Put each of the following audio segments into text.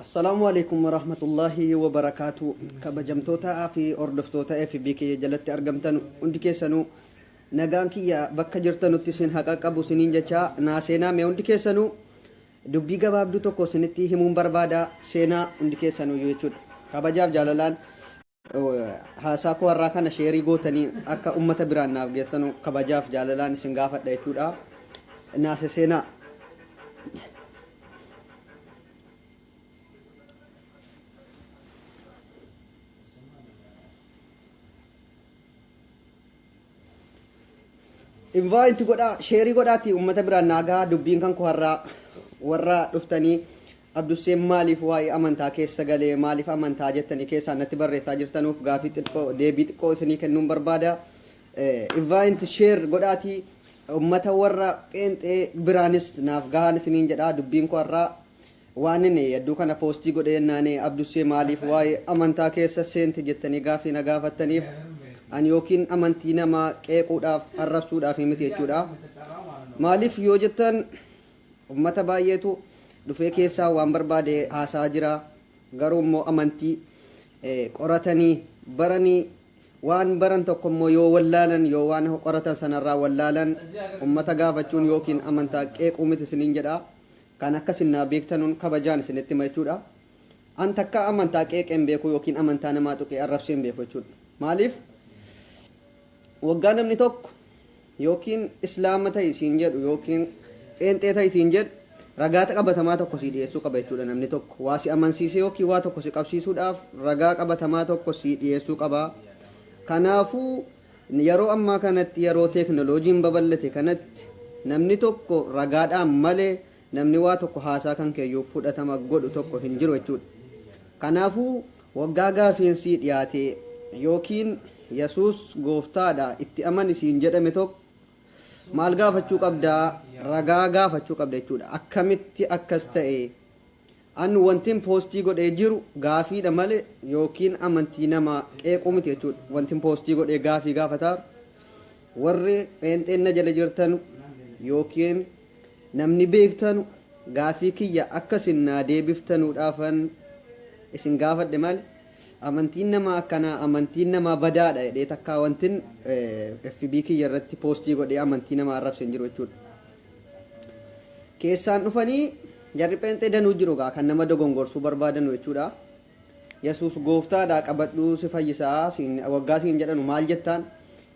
Assalaamu alaikum warahmatullaahi wabarakaatu. Kabajamtootaa fi hordoftoota FB kiyya jalatti argamtan hundi keessanuu nagaan kiyya bakka jirtanutti isin haqa qabu isiniin jecha naa seenaa mee hundi keessanuu dubbii gabaabduu tokko isinitti himuun barbaada seenaa hundi keessanuu jechuudha. Kabajaaf jaalalaan haasaa koo har'aa kana sheerii gootanii akka ummata biraan naaf geessanu kabajaaf jaalalaan isin gaafadha jechuudha. Naase seenaa. Invite godhaa sheerii godhaati ummata biraan naa gahaa dubbiin kan koo har'aa warra dhuftanii Abdusseen maaliif waa'ee amantaa keessa galee maaliif amantaa jettanii keessaan natti barreessaa jirtanuuf gaafii xiqqoo deebii xiqqoo isinii kennuun barbaada. Invite share godhaatii ummata warra pheenxee biraanis naaf gahaan isiniin jedha dubbiin koo har'aa waan inni hedduu kana poostii godhee jennaan Abdussee maaliif waa'ee amantaa keessa seente jettanii gaafii na gaafattaniif ani yookiin amantii namaa qeequudhaaf arrabsuudhaaf miti jechuudha. Maaliif yoo jettan ummata baay'eetu dhufee keessaa waan barbaade haasa'aa jira. Garuu immoo amantii qoratanii baranii waan baran tokko immoo yoo wallaalan yoo waan qoratan sanarraa wallaalan ummata gaafachuun yookiin amantaa qeequu miti isiniin jedha. Kan akka isin naa beektanuun kabajaan isinitti hima jechuudha. An takka amantaa qeeqee hin beeku yookiin amantaa namaa tuqee arrabsee hin beeku jechuudha. Maaliif? Waggaa namni tokko yookiin islaama ta'i siin jedhu yookiin pheenxee ta'i siin jedhu ragaa qabatamaa tokko sii dhiyeessuu qaba jechuudha namni tokko. Waa si amansiisee yookiin waa tokko si qabsiisuudhaaf ragaa qabatamaa tokko sii dhiyeessuu qaba. Kanaafuu yeroo ammaa kanatti yeroo teeknoloojiin babal'ate kanatti namni tokko ragaadhaan malee namni waa tokko haasaa kan keeyyuu fudhatama godhu tokko hin jiru jechuudha. Kanaafuu waggaa gaafiin sii dhiyaate yookiin Yesuus gooftaadha itti amani siin jedhame tokko maal gaafachuu qabdaa? Ragaa gaafachuu qabda jechuudha. Akkamitti akkas ta'e? An wantin poostii godhee jiru gaafiidha malee yookiin amantii namaa qeequu miti jechuudha. Wantin poostii godhee gaafii gaafataaru warri pheenxeen na jala jirtanu yookiin namni beektanu gaafii kiyya akka isin naa deebiftanuudhaafan isin gaafadhe malee amantiin namaa akkanaa amantiin namaa badaadha jedhee takkaa wantin FB kiyya irratti poostii godhee amantii namaa arrabse hin jiru jechuudha. Keessaan dhufanii jarri pheenxee danuu jiru gaa kan nama dogongorsuu barbaadanu jechuudha. Yesuus gooftaadha qabadhuu si fayyisaa siin waggaa siin jedhanu maal jettaan?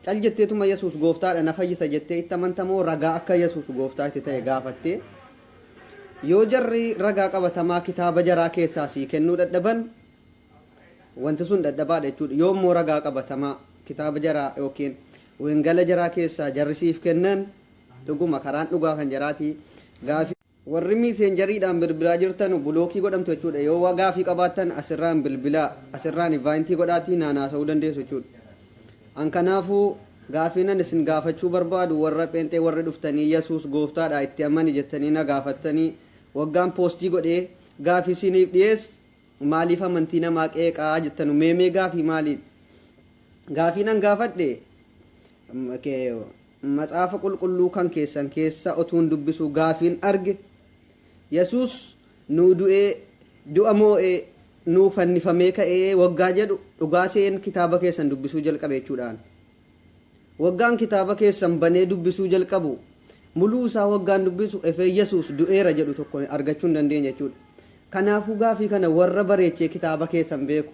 Cal jetteetuma Yesuus gooftaadha na fayyisa jettee itti amantamoo ragaa akka Yesuus gooftaa itti ta'e gaafattee yoo jarri ragaa qabatamaa kitaaba jaraa keessaa sii kennuu dadhaban wanti sun dadhabaadha jechuudha. Yoo immoo ragaa qabatamaa kitaaba jaraa yookiin wengala jaraa keessaa jarri siif kennan dhuguma karaan dhugaa kan jaraati. Gaafii Warri miiseenjariidhaan bilbilaa jirtanu bulookii godhamtu jechuudha. Yoo waa gaafii qabaattan asirraan bilbilaa, asirraan invaayintii godhaatii naan haasa'uu dandeessu jechuudha. An kanaafuu gaafiin an isin gaafachuu barbaadu warra pheenxee warri dhuftanii Yesuus gooftaadha itti amani jettanii na gaafattanii waggaan poostii godhee gaafii isiniif dhiyeesse maaliif amantii namaa qeeqaa jettanu mee mee gaafii maaliidha? Gaafiin an gaafadhe Macaafa Qulqulluu kan keessan keessa otuun dubbisuu gaafiin arge, Yesuus nuu du'ee, du'a moo'ee, nuu fannifamee ka'ee waggaa jedhu dhugaa se'een kitaaba keessan dubbisuu jalqabe jechuudhaan. Waggaan kitaaba keessan banee dubbisuu jalqabu muluu isaa waggaan dubbisu efee Yesuus du'eera jedhu tokko argachuu hin dandeenye jechuudha. Kanaafuu gaafii kana warra bareechee kitaaba keessan beeku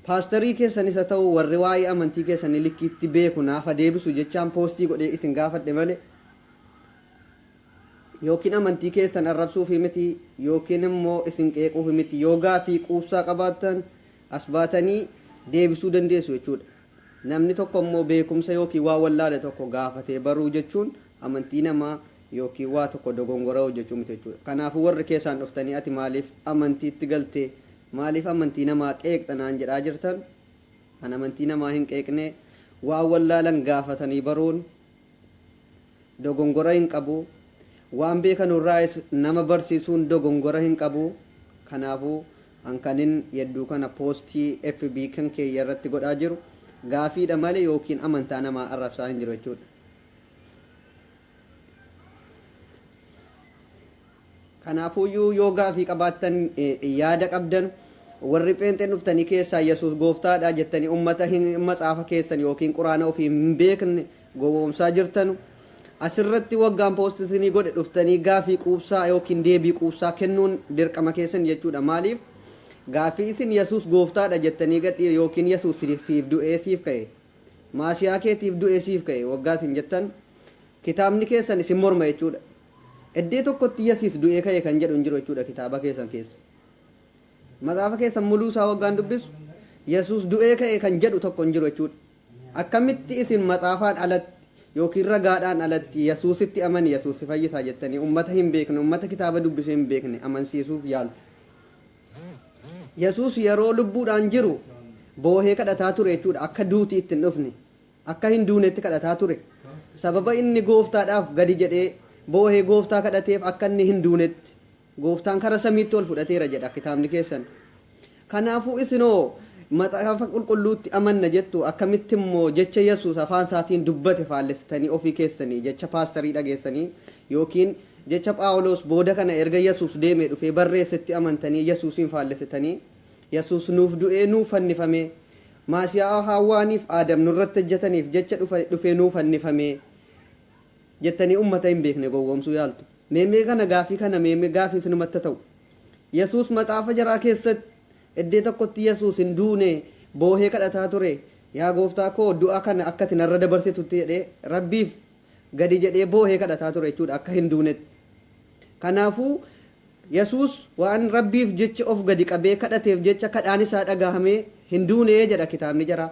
Paastarii keessanis haa ta'u warri waa'ee amantii keessanii likkiitti beeku naaf haa deebisu jechaan poostii godhee isin gaafadhe malee yookiin amantii keessan arrabsuufi miti yookiin immoo isin qeequufi miti yoo gaafii quubsaa qabaattan as baatanii deebisuu dandeessu jechuudha. Namni tokko immoo beekumsa yookiin waa wallaale tokko gaafatee baruu jechuun amantii namaa yookiin waa tokko dogongora hojjechuu miti jechuudha. Kanaafuu warri keessaan dhuftanii ati maaliif amantiitti galtee Maaliif amantii namaa qeeqxa naan jedhaa jirtan? An amantii namaa hin qeeqne. Waan wallaalan gaafatanii baruun dogongora hin qabu. Waan beekanurraayis nama barsiisuun dogongora hin qabu. Kanaafuu an kanin yedduu kana poostii FB kan keeyya irratti godhaa jiru gaafiidha malee yookiin amantaa namaa arrabsaa hin jiru jechuudha. Kanaafuyyuu yoo gaafii qabaattan, yaada qabdan, warri pheenxeen dhuftanii keessaa Yesuus gooftaadha jettanii ummata hin matsaafa keessan yookiin quraana ofii hin beekne gowwoomsaa jirtanu, asirratti waggaan post isinii godhe dhuftanii gaafii quubsaa yookiin deebii quubsaa kennuun dirqama keessan jechuudha. Maaliif gaafii isin Yesuus gooftaadha jettanii gadhi yookiin Yesuus siif du'ee siif ka'e, maasiyaa keetiif du'ee siif ka'e waggaa isin jettan, kitaabni keessan isin morma jechuudha. Iddee tokkotti Yesuus du'ee ka'e kan jedhu hin jiru jechuudha kitaaba keessan keessa. Maxaafa keessan muluu isaa waggaan dubbisu Yesuus du'ee ka'e kan jedhu tokko hin jiru jechuudha. Akkamitti isin maxaafaan alatti yookiin ragaadhaan alatti Yesuusitti amani, Yesuus si fayyisaa jettanii ummata hin beekne, ummata kitaaba dubbisee hin beekne amansiisuuf yaaltu? Yesuus yeroo lubbuudhaan jiru boohee kadhataa ture jechuudha, akka duuti itti hin dhufne. Akka hin duunetti kadhataa ture. Sababa inni gooftaadhaaf gadi jedhee boohee gooftaa kadhateef akka inni hin duunetti gooftaan kara samiitti ol fudhateera jedha kitaabni keessan. Kanaafuu isinoo maxaafa qulqulluutti amanna jettu, akkamitti immoo jecha Yesuus afaan isaatiin dubbate faallessitanii ofii keessanii jecha paastarii dhageessanii yookiin jecha Phaawulos booda kana erga Yesuus deemee dhufee barreessetti amantanii Yesuusiin faallessitanii, Yesuus nuuf du'ee nuuf fannifamee, maasiyaa Haawwaaniif Aadam nurratti hojjetaniif jecha dhufee nuuf fannifamee jettanii ummata hin beekne gowwoomsuu yaaltu? Meemee kana gaafii kana meemee gaafii isinumatti ta'u. Yesuus maxaafa jaraa keessatti iddee tokkotti Yesuus hin duune, boohee kadhataa ture. Yaa gooftaa koo, du'a kana akka ati narra dabarsitutti jedhee Rabbiif gadi jedhee boohee kadhataa ture jechuudha akka hin duunetti. Kanaafuu Yesuus waan Rabbiif jecha of gadi qabee kadhateef jecha kadhaan isaa dhagahamee hin duune jedha kitaabni jaraa.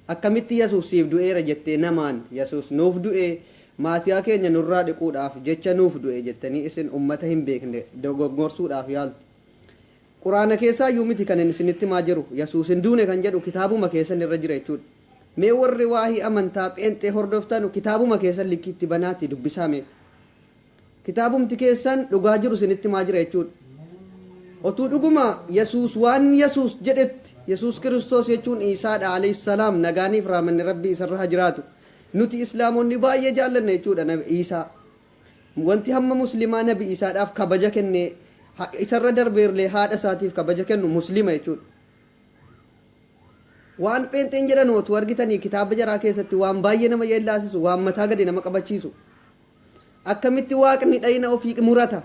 Akkamitti Yesuus siif du'eera jettee namaan, Yesuus nuuf du'ee maasiyaa keenya nurraa dhiquudhaaf jecha nuuf du'e jettanii isin ummata hin beekne dogoggorsuudhaaf yaaltu? Quraana keessaa iyyuu miti kan inni isinitti himaa jiru. Yesuus hin duune kan jedhu kitaabuma keessan irra jira jechuudha. Mee warri waahii amantaa pheenxee hordoftanu kitaabuma keessan likkiitti banaati dubbisaa mee. Kitaabumti keessan dhugaa jiru isinitti himaa jira jechuudha. Otuu dhuguma Yesuus waan Yesuus jedhetti, Yesuus Kiristoos jechuun Iisaadha alayhi salaam, nagaaniif raamanni Rabbii isarra haa jiraatu. Nuti Islaamonni baay'ee jaallanna jechuudha Nabi Iisaa. Wanti hamma Muslimaa Nabi Iisaadhaaf kabaja kennee isarra darbeerlee haadha isaatiif kabaja kennu Muslima jechuudha. Waan pheenxeen jedhan otuu argitanii kitaaba jaraa keessatti waan baay'ee nama yeellaasisu, waan mataa gadi nama qabachiisu. Akkamitti Waaqni dhayna ofii murata?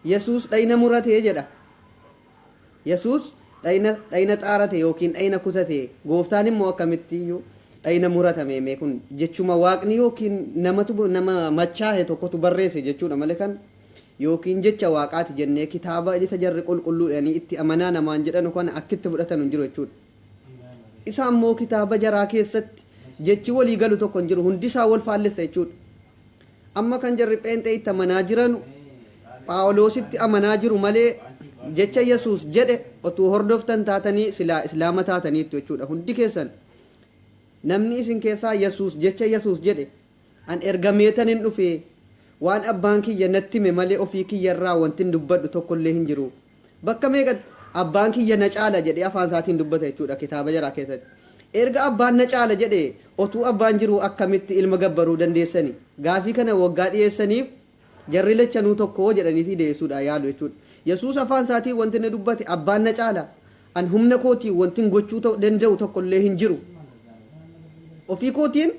Yesuus dhayna murate jedha. Yesuus dhayna dhayna xaarate yookiin dhayna kutate, gooftaan immoo akkamitti iyyuu dhayna muratame? Mee kun jechuma Waaqni yookiin namatu nama machaahe tokkotu barreesse jechuudha malee kan yookiin jecha Waaqaati jennee kitaaba isa jarri qulqulluudhanii itti amanaa namaan jedhanu kana akkitti fudhatan hin jiru jechuudha. Isa ammoo kitaaba jaraa keessatti jechi walii galu tokko hin jiru. Hundi isaa wal faallessa jechuudha. Amma kan jarri pheenxee itti amanaa jiranu Phaawuloositti amanaa jiru malee jecha Yesuus jedhe otuu hordoftan taatanii silaa Islaama taataniittu jechuudha. Hundi keessan namni isin keessaa Yesuus jecha Yesuus jedhe, an ergameetan hin dhufe, waan abbaan kiyya natti hime malee ofii kiyyarraa wanti hin dubbadhu tokkollee hin jiru. Bakka meeqatti abbaan kiyya na caala jedhee afaan isaatiin dubbata jechuudha kitaaba jaraa keessatti. Erga abbaan na caala jedhe otuu abbaan jiruu akkamitti ilma gabbaruu dandeessani? Gaafii kana waggaa dhiyeessaniif jarri lachanuu tokko jedhaniitii deebisuudhaa yaalu jechuudha. Yesuus afaan isaatiin wanti inni dubbate, abbaan na caala. An humna kootiin wanti gochuu danda'u tokkollee hin jiru. Ofii kootiin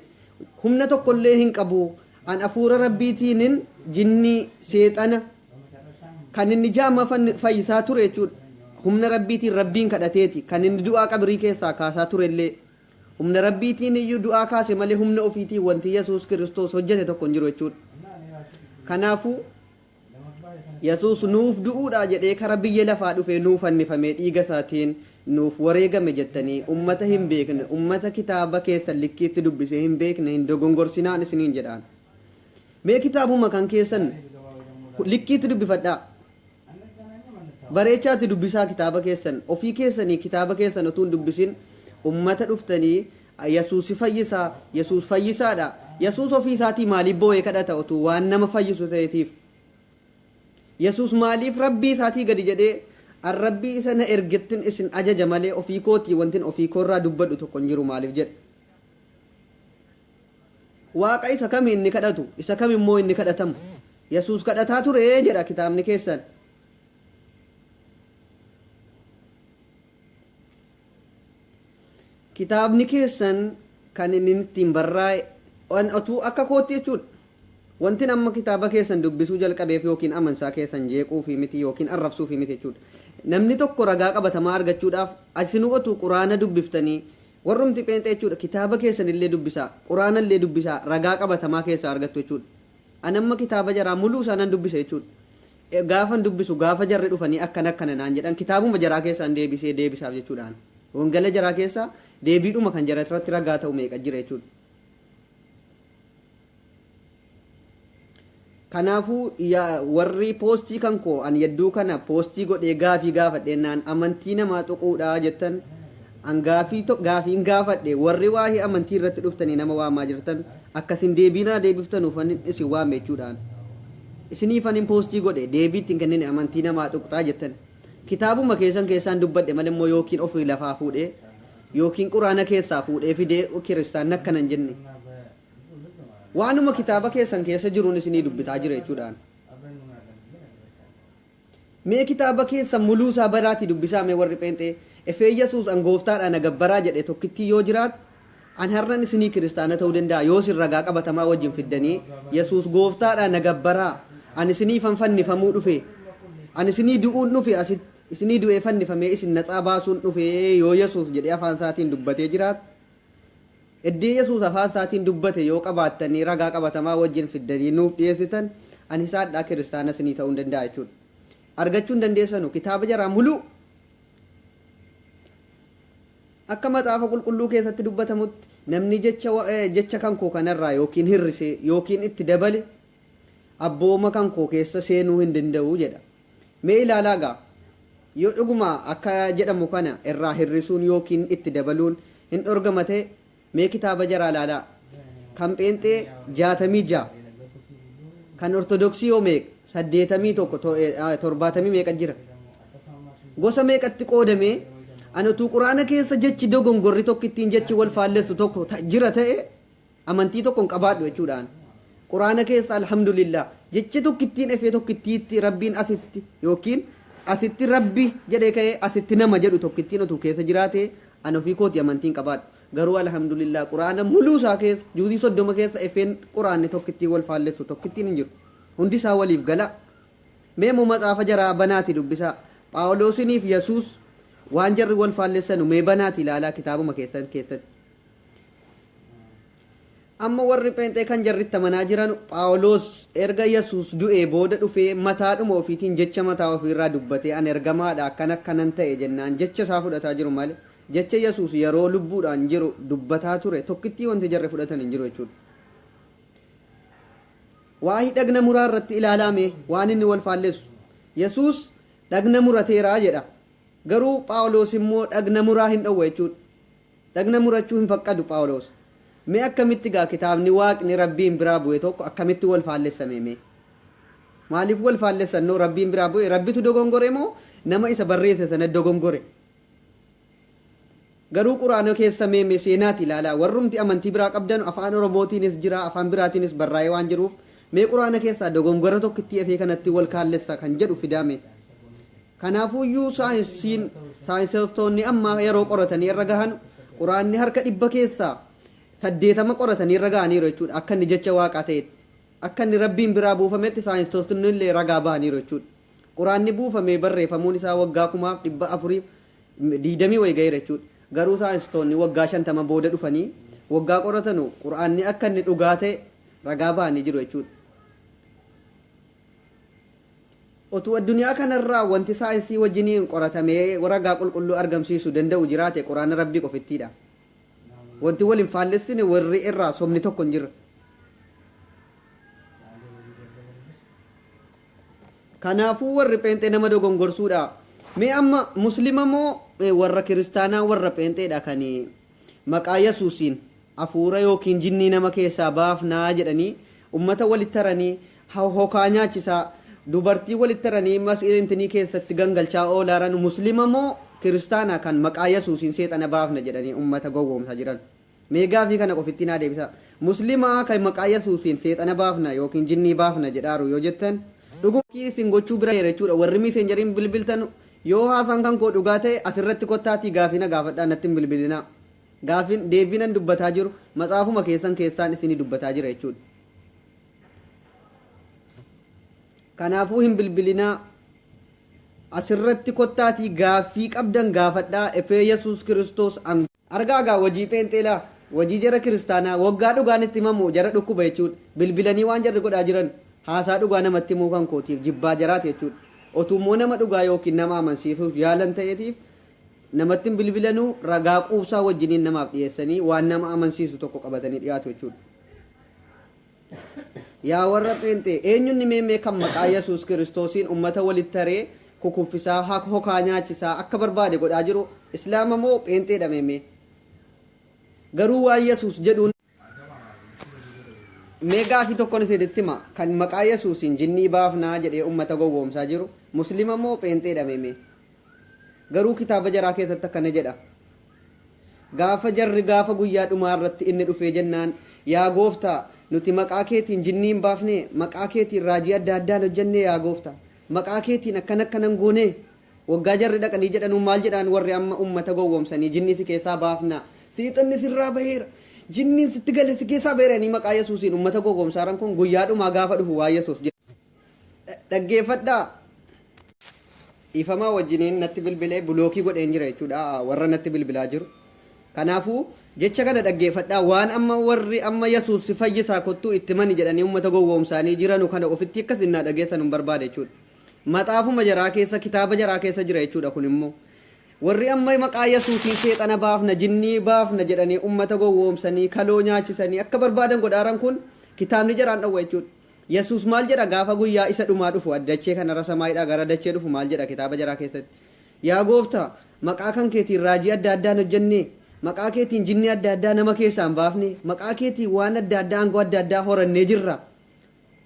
humna tokkollee hin qabu. An hafuura Rabbiitiinin jinnii, seexana, kan inni jaama fayyisaa ture jechuudha. Humna Rabbiitiin Rabbiin kadhateeti. Kan inni du'aa qabrii keessaa kaasaa turellee. Humna Rabbiitiin iyyuu du'aa kaase malee humna ofiitiin wanti Yesuus Kiristoos hojjete tokko hin jiru jechuudha. Kanaafuu Yesuus nuuf du'uudha jedhee kara biyya lafaa dhufee nuuf fannifamee dhiiga isaatiin nuuf wareegame jettanii ummata hin beekne, ummata kitaaba keessan likkiitti dubbisee hin beekne hin dogongorsinaan isiniin jedhaan. Mee kitaabuma kan keessan likkiitti dubbifadhaa. Bareechaatti dubbisaa kitaaba keessan. Ofii keessanii kitaaba keessan utuu hin dubbisin ummata dhuftanii Yesuus fayyisaa, Yesuus fayyisaadha. Yesuus ofii isaatii maaliif boo'ee kadhata utuu waan nama fayyisu ta'eetiif? Yesuus maaliif Rabbii isaatii gadi jedhee, an Rabbii isa na ergettin isin ajaja malee ofii kootii wantin ofii koorraa dubbadhu tokko hin jiru maaliif jedhe? Waaqa isa kami inni kadhatu? Isa kam immoo inni kadhatamu? Yesuus kadhataa ture jedha kitaabni keessan. Kitaabni keessan kan inni ittiin barraa'e otuu akka kootti jechuudha. Wantin amma kitaaba keessan dubbisuu jalqabeef yookiin amansaa keessan jeequufi miti yookiin arrabsuufi miti jechuudha. Namni tokko ragaa qabatamaa argachuudhaaf isinuu otuu quraana dubbiftanii warrumti pheenxee jechuudha kitaaba keessan illee dubbisaa quraana illee dubbisaa ragaa qabatamaa keessaa argattu jechuudha. An amma kitaaba jaraa muluu isaa nan dubbisa jechuudha. Gaafan dubbisu gaafa jarri dhufanii akkana akkana naan jedhan kitaabuma jaraa keessaan deebisee deebisaaf jechuudhaan. Wangala jaraa keessaa deebiidhuma kan jara irratti ragaa ta'u meeqa jira jechuudha. Kanaafuu warri poostii kan koo an yedduu kana poostii godhee gaafii gaafadhe naan amantii namaa tuquudha jettan an gaafii gaafiin gaafadhe warri waa'ee amantii irratti dhuftanii nama waamaa jirtan akkasin deebiinaa deebiftanuuf anin isin waame jechuudhaan. Isiniif anin poostii godhe deebii ittiin kennine amantii namaa tuqxaa jettan. Kitaabuma keessan keessaan dubbadhe malee immoo yookiin ofii lafaa fuudhee yookiin quraana keessaa fuudhee fidee kiristaanni akkana hin jenne. Waanuma kitaaba keessan keessa jiruun isinii dubbitaa jira jechuudhaan. Mee kitaaba keessan muluu isaa baraatii dubbisaa mee warri pheenxee efee Yesuus an gooftaadha na gabbaraa jedhe tokkittii yoo jiraat an har'an isinii kiristaana ta'uu danda'a yoo isin ragaa qabatamaa wajjin fiddanii Yesuus gooftaadha na gabbaraa an isiniifan fannifamuu dhufe an isinii du'uun dhufe asitti isinii du'ee fannifamee isin natsaa baasuun dhufe yoo Yesuus jedhee afaan isaatiin dubbatee jiraat Eddee Yesuus afaan isaatiin dubbate yoo qabaattanii ragaa qabatamaa wajjin fiddanii nuuf dhiyeessitan ani isaadhaa kiristaana isinii ta'uu hin danda'a jechuudha. Argachuu hin dandeessanu kitaaba jaraa muluu akka maxaafa qulqulluu keessatti dubbatamutti namni jecha jecha kan koo kanarraa yookiin hir'ise yookiin itti dabale abbooma kan koo keessa seenuu hin danda'u jedha. Mee ilaalaa gaa yoo dhuguma akka jedhamu kana irraa hir'isuun yookiin itti dabaluun hin dhorgama ta'e mee kitaaba jaraa ilaalaa. Kan pheenxee 66 kan ortodoksii yoo meeqa 81 torbaatamii meeqa jira. Gosa meeqatti qoodamee ani utuu quraana keessa jechi dogongorri tokko ittiin jechi wal faallessu tokko jira ta'e amantii tokko hin qabaadhu jechuudhaan. Quraana keessa alhamdulillah jechi tokkittiin efee tokkittiitti rabbiin asitti yookiin asitti rabbi jedhee ka'ee asitti nama jedhu tokkittiin utuu keessa jiraate ani ofii kooti amantii hin qabaadhu. Garuu alhamdulillah quraana muluu isaa keessa juuzii 30 keessa efeen quraanni tokkittiin wal faallessu tokkittiin hin jiru. Hundi isaa waliif gala. Mee immoo matsaafa jaraa banaati dubbisaa. Phaawuloosiniif Yesuus waan jarri wal faallessanu mee banaati ilaalaa kitaabuma keessan keessatti. Amma warri Pheenxee kan jarri itti amanaa jiran Phaawulos erga Yesuus du'ee booda dhufee mataadhuma ofiitiin jecha mataa ofiirraa dubbatee an ergamaadha akkan akkanan ta'e jennaan jecha isaa fudhataa jiru malee jecha Yesuus yeroo lubbuudhaan jiru dubbataa ture tokkittii wanti jarri fudhatan hin jiru jechuudha. Waa'ee dhagna muraa irratti ilaalaame waan inni wal faallessu. Yesuus dhagna murateera jedha. Garuu Phaawulos immoo dhagna muraa hin dhowwa jechuudha. Dhagna murachuu hin faqqadu Phaawulos. Mee akkamitti gaa kitaabni Waaqni Rabbiin biraa bu'e tokko akkamitti wal faallessame mee? Maaliif wal faallessan noo Rabbiin biraa bu'e Rabbitu dogongore moo nama isa barreesse sana dogongore? Garuu Quraana keessa mee mee seenaati ilaalaa warrumti amantii biraa qabdan afaan Oromootiinis jira afaan biraatiinis barraa'ee waan jiruuf mee Quraana keessaa dogongora tokkittii efee kanatti wal kaallessa kan jedhu fidaa mee. Kanaafuuyyuu saayinsiin saayinsistoonni ammaa yeroo qoratanii irra gahan quraanni harka dhibba keessaa 80 qoratanii irra gahaniiru jechuudha. Akka inni jecha waaqaa ta'etti. Akka inni rabbiin biraa buufametti saayinsistoonni illee ragaa bahaniiru jechuudha. Quraanni buufamee barreeffamuun isaa waggaa 420 wayi gaheera jechuudha. Garuu saayinsistoonni waggaa 50 booda dhufanii waggaa qoratanu quraanni akka inni dhugaa ta'e ragaa bahanii jiru jechuudha. Otuu addunyaa kanarraa wanti saayinsii wajjiniin qoratamee ragaa qulqulluu argamsiisu danda'u jiraate quraana rabbii qofittiidha. Wanti wal hin faallessine warri irraa sobni tokko hin jirre. Kanaafuu warri pheenxee nama dogongorsuudha. Mee amma muslima moo warra kiristaanaa warra pheenxeedha kan maqaa Yesuusiin hafuura yookiin jinnii nama keessaa baafnaa jedhanii ummata walitti haranii hokaa nyaachisaa dubartii walitti haranii mas'intinii keessatti gangalchaa oolaaran muslima moo kiristaana kan maqaa Yesuusiin seexana baafna jedhanii ummata gowwoomsaa jiran. Mee gaafii kana qofittii naa deebisaa. Muslimaa kan maqaa Yesuusiin seexana baafna yookiin jinnii baafna jedhaaru yoo jettan dhuguma isin gochuu bira jechuudha. Warri Messengeriin bilbiltan, yoo haasaan kan koo dhugaa ta'e, asirratti kottaatii gaafii na gaafadhaa, natti hin bilbilinaa. Gaafiin deebiinan dubbataa jiru matsaafuma keessan keessaan isinii dubbataa jira jechuudha. Kanaafuu hin bilbilinaa. Asirratti kottaatii gaaffii qabdan gaafadhaa. Efee Yesuus Kiristoos an. Argaa gaa wajii pheenxeelaa, wajii jara kiristaanaa, waggaa dhugaan itti himamu jara dhukkuba jechuudha. Bilbilanii waan jarri godhaa jiran haasaa dhugaa namatti himuu kan kootiif jibbaa jaraati jechuudha. Otuu immoo nama dhugaa yookiin nama amansiisuuf yaalan ta'eetiif namatti hin bilbilanuu, ragaa quubsaa wajjiniin namaaf dhiyeessanii waan nama amansiisu tokko qabatanii dhiyaatu jechuudha. Yaa warra pheenxee, eenyunni meemmee kan maqaa Yesuus Kiristoosiin ummata walitti taree kukuffisaa, hokaa nyaachisaa, akka barbaade godhaa jiru Islaama moo pheenxeedha meemmee? Garuu waan Yesuus jedhuun mee gaafii tokkon isinitti hima: kan maqaa Yesuusiin jinnii baafnaa jedhee ummata gowwoomsaa jiru Muslima moo pheenxeedha meemmee? Garuu kitaaba jaraa keessatti akkana jedha. Gaafa jarri gaafa guyyaa dhumaa irratti inni dhufee jennaan, "Yaa gooftaa, nuti maqaa keetiin jinnii hin baafnee? Maqaa keetiin raajii adda addaan hojjennee? Yaa gooftaa, maqaa keetiin akkana akkanan goonee?" Waggaa jarri dhaqanii jedhanuu maal jedhaan warri amma ummata gowwoomsanii, "Jinni si keessaa baafnaa, seexanni sirraa baheera, jinniin sitti gale si keessaa baheera" jedhanii maqaa Yesuusiin ummata gowwoomsaaran kun guyyaa dhumaa gaafa dhufu waa Yesuus jedhu. Dhaggeeffadhaa. Dhiifamaa wajjiniin natti bilbilee block godheen jira jechuudha warra natti bilbilaa jiru. Kanaafuu jecha kana dhaggeeffadhaa. Waan amma warri amma "Yesuus si fayyisaa, kottuu itti mani" jedhanii uummata gowwoomsaanii jiranu kana ofitti akkas innaa dhageessan hin barbaade jechuudha. Maxaafuma jaraa keessa, kitaaba jaraa keessa jira jechuudha kun immoo. Warri amma maqaa Yesuusiin seexana baafna, jinnii baafna jedhanii uummata gowwoomsanii kaloo nyaachisanii akka barbaadan godhaaran kun kitaabni jaraan dhowwa jechuudha. Yesuus maal jedha gaafa guyyaa isa dhumaa dhufu, dachee kanarra samaayiidhaa gara dachee dhufu? Maal jedha kitaaba jaraa keessatti? "Yaa gooftaa, maqaa kan keetiin raajii adda addaan hojjennee? Maqaa keetiin jinnii adda addaa nama keessaan baafne? Maqaa keetiin waan adda addaa, aangoo adda addaa horannee jirra?"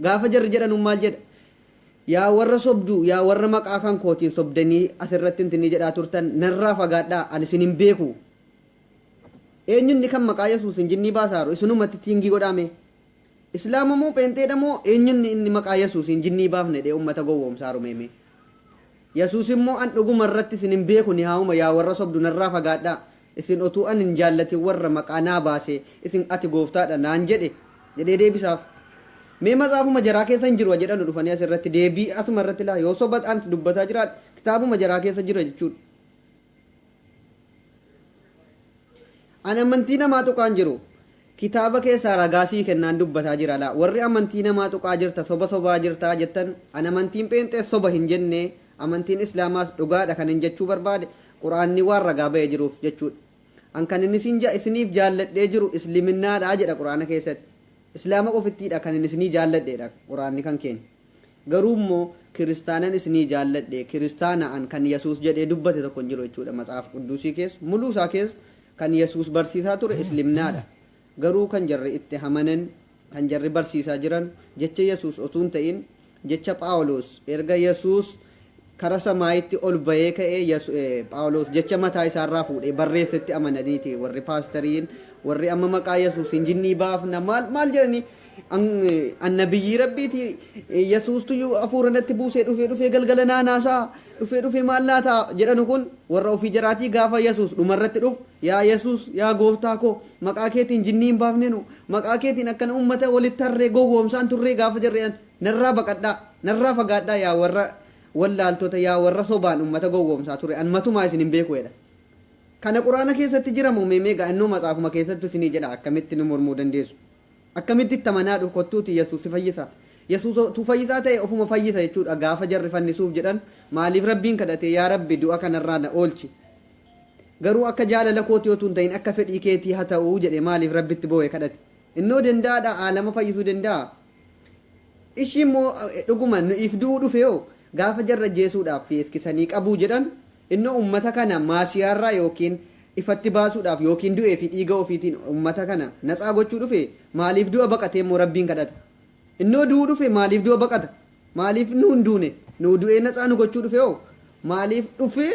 Gaafa jarri jedhanuun maal jedha? "Yaa warra sobduu, yaa warra maqaa kan kootiin sobdanii asirratti intinii jedhaa turtan, narraa fagaadhaa, ani isin hin beeku." Eenyunni kan maqaa Yesuusin jinnii baasaaru isinumatti tiingii godhaame? Islaama moo pheenxeedha moo eenyunni inni maqaa Yesuusiin jinnii baafne jedhee uummata gowwoomsaaru meemee? Yesuus immoo, "An dhuguma irratti isin hin beeku, ni haa'uma, yaa warra sobdu, narraa fagaadhaa. Isin otuu an hin jaallatin warra maqaa naa baasee isin 'Ati gooftaadha' naan jedhe" jedhee deebisaaf. Mee matsaafuma jaraa keessa hin jiru jedhanu dhufanii asirratti deebii asuma irratti laa. Yoo soba an dubbataa jiraadhe, kitaabuma jaraa keessa jira jechuudha. An amantii namaa tuqaan jiru. Kitaaba keessaa ragaa sii kennaan dubbataa jira laa. Warri amantii namaa tuqaa jirta, soba sobaa jirtaa jettan, an amantiin pheenxees soba hin jenne, amantiin Islaamaas dhugaadha kan hin jechuu barbaade Quraanni waan ragaa bahee jiruuf jechuudha. An kan inni isiniif jaalladhee jiru Islaminaadha jedha Quraana keessatti. Islaama qofittiidha kan inni isinii jaalladheedha Quraanni kan keenya. Garuu immoo kiristaanan isinii jaalladhe, kiristaana an kan Yesuus jedhee dubbate tokko hin jiru jechuudha. Matsaaf Quddusii keessa, muluu isaa keessa kan Yesuus barsiisaa ture Islimnaadha. Garuu kan jarri itti hamanan, kan jarri barsiisaa jiran jecha Yesuus osoo hin ta'in jecha Phaawulos. Erga Yesuus kara samaayitti ol bahee ka'ee, Phaawulos jecha mataa isaarraa fuudhee barreessetti amananiiti warri paastariin, warri amma maqaa Yesuusiin jinnii baafna maal maal jedhanii, annabiyyii rabbiiti, Yesuustu hafuura natti buusee dhufee dhufee galgala naanaasaa dhufee dhufee maal laata jedhanu kun warra ofii jaraatii. Gaafa Yesuus dhumarratti dhufu, "Yaa Yesuus, yaa gooftaa koo, maqaa keetiin jinnii hin baafnenu? Maqaa keetiin akkana uummata walitti tarree gowwoomsaan turree?" gaafa jarreen, "Narraa baqadhaa, narraa fagaadhaa, yaa warra wallaaltota, yaa warra sobaan uummata gowwoomsaa ture, an matumaa isin hin beeku" jedha. Kana Quraana keessatti jiramu meemee gaa? Innoo matsaafuma keessatti isinii jedha. Akkamitti nu mormuu dandeessu? Akkamitti itti amanaa dhufu kottuuti Yesuus si fayyisa? Yesuus utuu fayyisaa ta'e ofuma fayyisa jechuudha. Gaafa jarri fannisuuf jedhan maaliif Rabbiin kadhatee, "Yaa Rabbi, du'a kanarraa na oolchi, garuu akka jaalala kootii otuu hin ta'in akka fedhii keetii haa ta'u" jedhe? Maaliif Rabbitti boo'e kadhate? Innoo danda'aadha, aalama fayyisuu danda'a. Ishii immoo dhuguma nu'iif du'uu dhufe yoo gaafa jarra jeesuudhaaf feeskisanii qabuu jedhan, innoo ummata kana maasiyaarraa yookiin ifatti baasuudhaaf yookiin du'ee fi dhiiga ofiitiin ummata kana natsaa gochuu dhufe, maaliif du'a baqatee immoo Rabbiin kadhata? Innoo du'uu dhufe, maaliif du'a baqata? Maaliif nuun duune? Nuu du'ee natsaa nu gochuu dhufe hoo maaliif dhufee?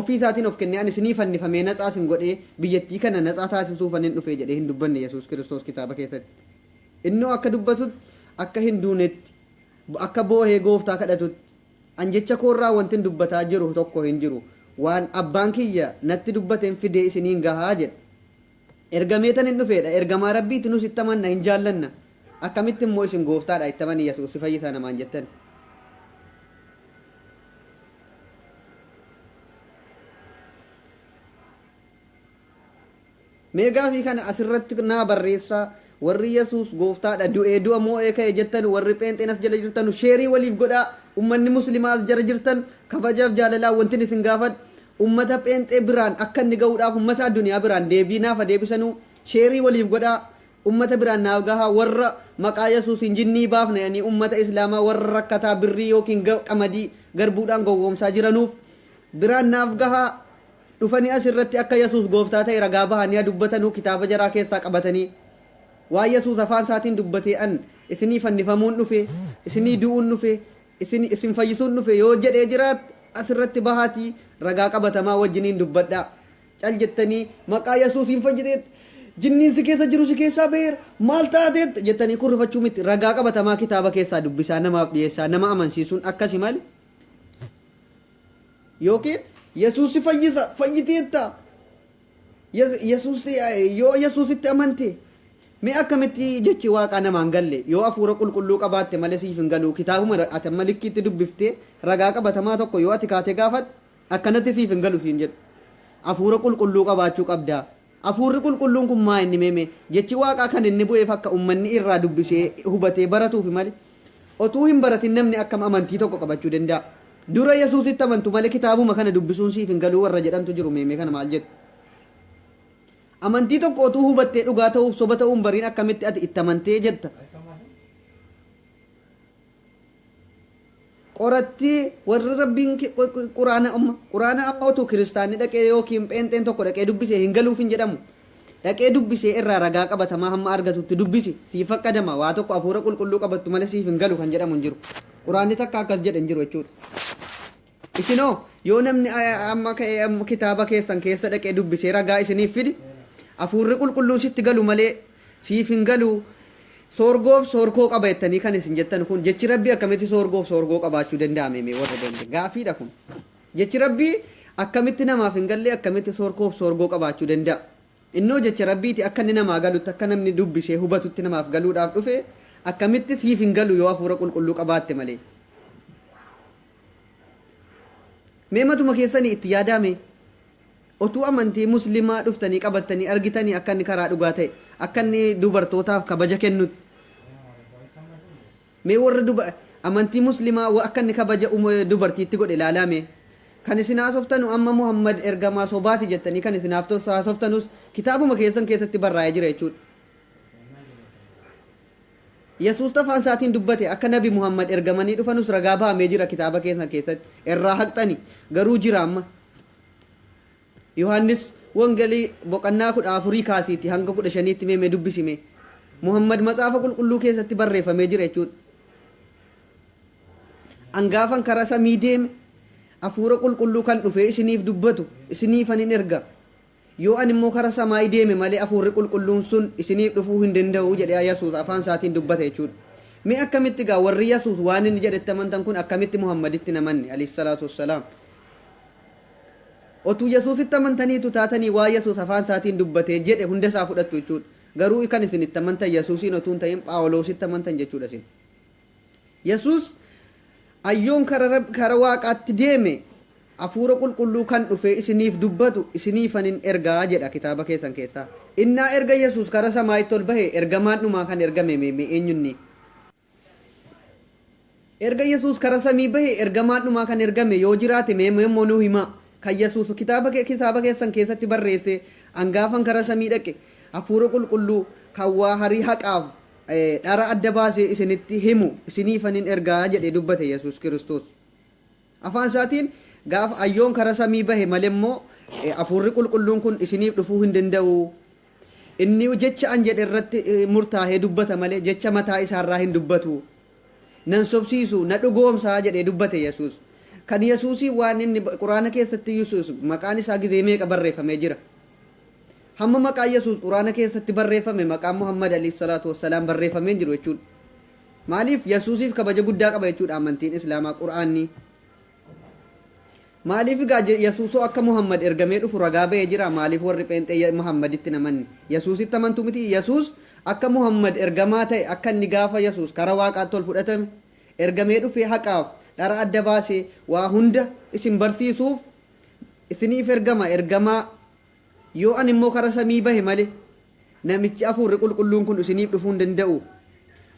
Ofii isaatiin of kennee ani isinii fannifamee natsaa isin godhee biyyattii kana natsaa taasisuufan hin dhufee jedhee hin dubbanne Yesuus Kiristoos kitaaba keessatti. Innoo akka dubbatutti akka hin duunetti akka boohee gooftaa kadhatutti an jecha koorraa wantin dubbataa jiru tokko hin jiru waan abbaan kiyya natti dubbateen fidee isiniin gahaa jedha. Ergameetan hin dhufeedha. Ergamaa Rabbiiti nus itti amanna hin jaallanna. Akkamitti immoo isin gooftaadha itti amani Yesuus si fayyisaa namaan jettan. Mee gaafii kana asirratti naa barreessaa warri Yesuus gooftaadha du'ee du'a moo'ee ka'e jettan warri pheenxeen as jala jirtanu sheerii waliif godhaa ummanni muslimaa as jala jirtan kabajaaf jaalalaa wantin isin gaafadhu ummata pheenxee biraan akka inni ga'uudhaaf ummata addunyaa biraan deebii naafa deebisanuu sheerii waliif godhaa ummata biraan naaf gahaa warra maqaa Yesuusiin jinnii baafna jedhanii ummata islaamaa warra rakkataa birrii yookiin qamadii garbuudhaan gowwoomsaa jiranuuf biraan naaf gahaa dhufanii as irratti akka Yesuus gooftaa ta'e ragaa bahanii haa dubbatanuu kitaaba jaraa keessaa qabatanii waan Yesuus afaan isaatiin dubbatee an isinii fannifamuun dhufe isinii du'uun dhufe isin isin fayyisuun dhufe yoo jedhee jiraat as irratti bahaatii ragaa qabatamaa wajjiniin dubbadhaa cal jettanii maqaa Yesuusiin fayyiteet jinniin si keessa jiru si keessaa baheera maal taateet jettanii kurrifachuu miti ragaa qabatamaa kitaaba keessaa dubbisaa namaaf dhiyeessaa nama amansiisuun akkasi malee Yookiin Yesuus si fayyisa fayyiteetta. Yesuus yoo Yesuusitti amante mee akkamitti jechi waaqaa namaan galle yoo hafuura qulqulluu qabaatte malee siif hin galu kitaabuma ati amma likkiitti dubbiftee ragaa qabatamaa tokko yoo ati kaatee gaafatte akkanatti siif hin galu siin jedhu. Hafuura qulqulluu qabaachuu qabda. Hafuurri qulqulluun kun maa inni meeme jechi waaqaa kan inni bu'eef akka ummanni irraa dubbisee hubatee baratuufi malee otuu hin baratin namni akkam amantii tokko qabachuu danda'a. Dura Yesuusitti amantu malee kitaabuma kana dubbisuun siif hin galuu warra jedhantu jiru meemee kana maal jettu? Amantii tokko otuu hubattee dhugaa ta'uuf soba ta'uu hin bariin akkamitti ati itti amantee jetta? Qorattee warri rabbiin quraana amma quraana amma otuu kiristaanni dhaqee yookiin pheenxeen tokko dhaqee dubbisee hin galuuf hin jedhamu. Dhaqee dubbisee irraa ragaa qabatamaa hamma argatutti dubbisi siif faqqadama waa tokko hafuura qulqulluu qabattu malee siif hin galu kan jedhamu hin jiru. Quraanni takka akkas jedhe hin jiru jechuudha. Isinoo yoo namni amma ka'ee amma kitaaba keessan keessa dhaqee dubbisee ragaa isiniif fidi hafuurri qulqulluun sitti galu malee siif hin galu soorgoof soorkoo qaba jettanii kan isin jettan kun jechi rabbii akkamitti soorgoof soorgoo qabaachuu danda'ame mee warra danda'e gaafiidha kun. Jechi rabbii akkamitti namaaf hin galle akkamitti soorkoof soorgoo qabaachuu danda'a. Innoo jecha rabbiiti akka inni namaa galutti akka namni dubbisee hubatutti namaaf galuudhaaf dhufe akkamitti siif hin galu yoo hafuura qulqulluu qabaatte malee. Mee matuma keessanii itti yaadaa mee. Otuu amantii muslimaa dhuftanii qabattanii argitanii akka inni karaa dhugaa ta'e akka inni dubartootaaf kabaja kennutti. Mee warra duba amantii muslimaa akka inni kabaja dubartiitti godhe ilaalaa mee. Kan isin haasoftanu amma Muhammad ergamaa sobaati jettanii kan isin haasoftanus kitaabuma keessan keessatti barraa'ee jira jechuudha. Yesuus afaan isaatiin dubbate akka nabi Muhammad ergamanii dhufanus ragaa bahamee jira kitaaba keessan keessatti irraa haqxani garuu jira amma. Yohaannis Wangelii boqannaa 14 kaasiiti hanga 15tti mee mee dubbisi mee. Muhammad macaafa qulqulluu keessatti barreeffamee jira jechuudha. Angaafan karaa samii deeme hafuura qulqulluu kan dhufee isiniif dubbatu isiniifan hin erga. Yoo ani immoo kara samaayii deeme malee hafuurri qulqulluun sun isiniif dhufuu hin danda'u jedhee Yesuus afaan isaatiin dubbate jechuudha. Mee akkamitti gaa warri Yesuus waan inni jedhetti amantan kun akkamitti Muhammaditti hin amanne alayhi salaatu wassalaam. Otuu Yesuusitti amantaniitu taatanii waan Yesuus afaan isaatiin dubbatee jedhe hunda isaa fudhattu jechuudha. Garuu kan isin itti amantan Yesuusiin otuu hin ta'in Phaawuloositti amantan jechuudha isin. Yesuus ayyoon kara, kara waaqaatti deeme hafuura qulqulluu kan dhufee isiniif dubbatu isiniifan hin ergaa jedha kitaaba keessan keessaa. Innaa erga Yesuus kara samaayitti ol bahe ergamaan dhumaa kan ergame mee eenyunni? Erga Yesuus kara samii bahe ergamaan dhumaa kan ergame yoo jiraate mee immoo nuu himaa. Kan Yesuus kitaaba kitaaba keessan keessatti barreesse angaafan kara samii dhaqe hafuura qulqulluu kan waa harii haqaaf dhara adda baasee isinitti himu isiniifan hin ergaa jedhee dubbate Yesuus Kiristoos. Afaan isaatiin gaafa ayyoon kara samii bahe malee immoo hafuurri qulqulluun kun isiniif dhufuu hin danda'u. Inni jecha an jedhe irratti murtaahee dubbata malee jecha mataa isaarraa hin dubbatu. Nan sobsiisu, na dhugoomsa jedhee dubbate Yesuus. Kan Yesuusii waan inni Quraana keessatti Yesuus maqaan isaa gizee meeqa barreeffamee jira. Hamma maqaan Yesuus Quraana keessatti barreeffame maqaan Muhammad alayhi salaatu wassalaam barreeffamee hin jiru jechuudha. Maaliif Yesuusiif kabaja guddaa qaba jechuudha amantiin Islaamaa Quraanni. Maaliif egaa Yesuusoo akka Muhammad ergamee dhufu ragaa ba'ee jira? Maaliif warri pheenxee Muhammaditti hin amanne? Yesuusitti amantu miti? Yesuus akka Muhammad ergamaa ta'e, akka inni gaafa Yesuus kara Waaqaatti ol fudhatame ergamee dhufee haqaaf dhara adda baasee waa hunda isin barsiisuuf isiniif ergama, ergamaa. Yoo ani immoo kara samii bahe malee namichi Hafuurri Qulqulluun kun isiniif dhufuu hin danda'u.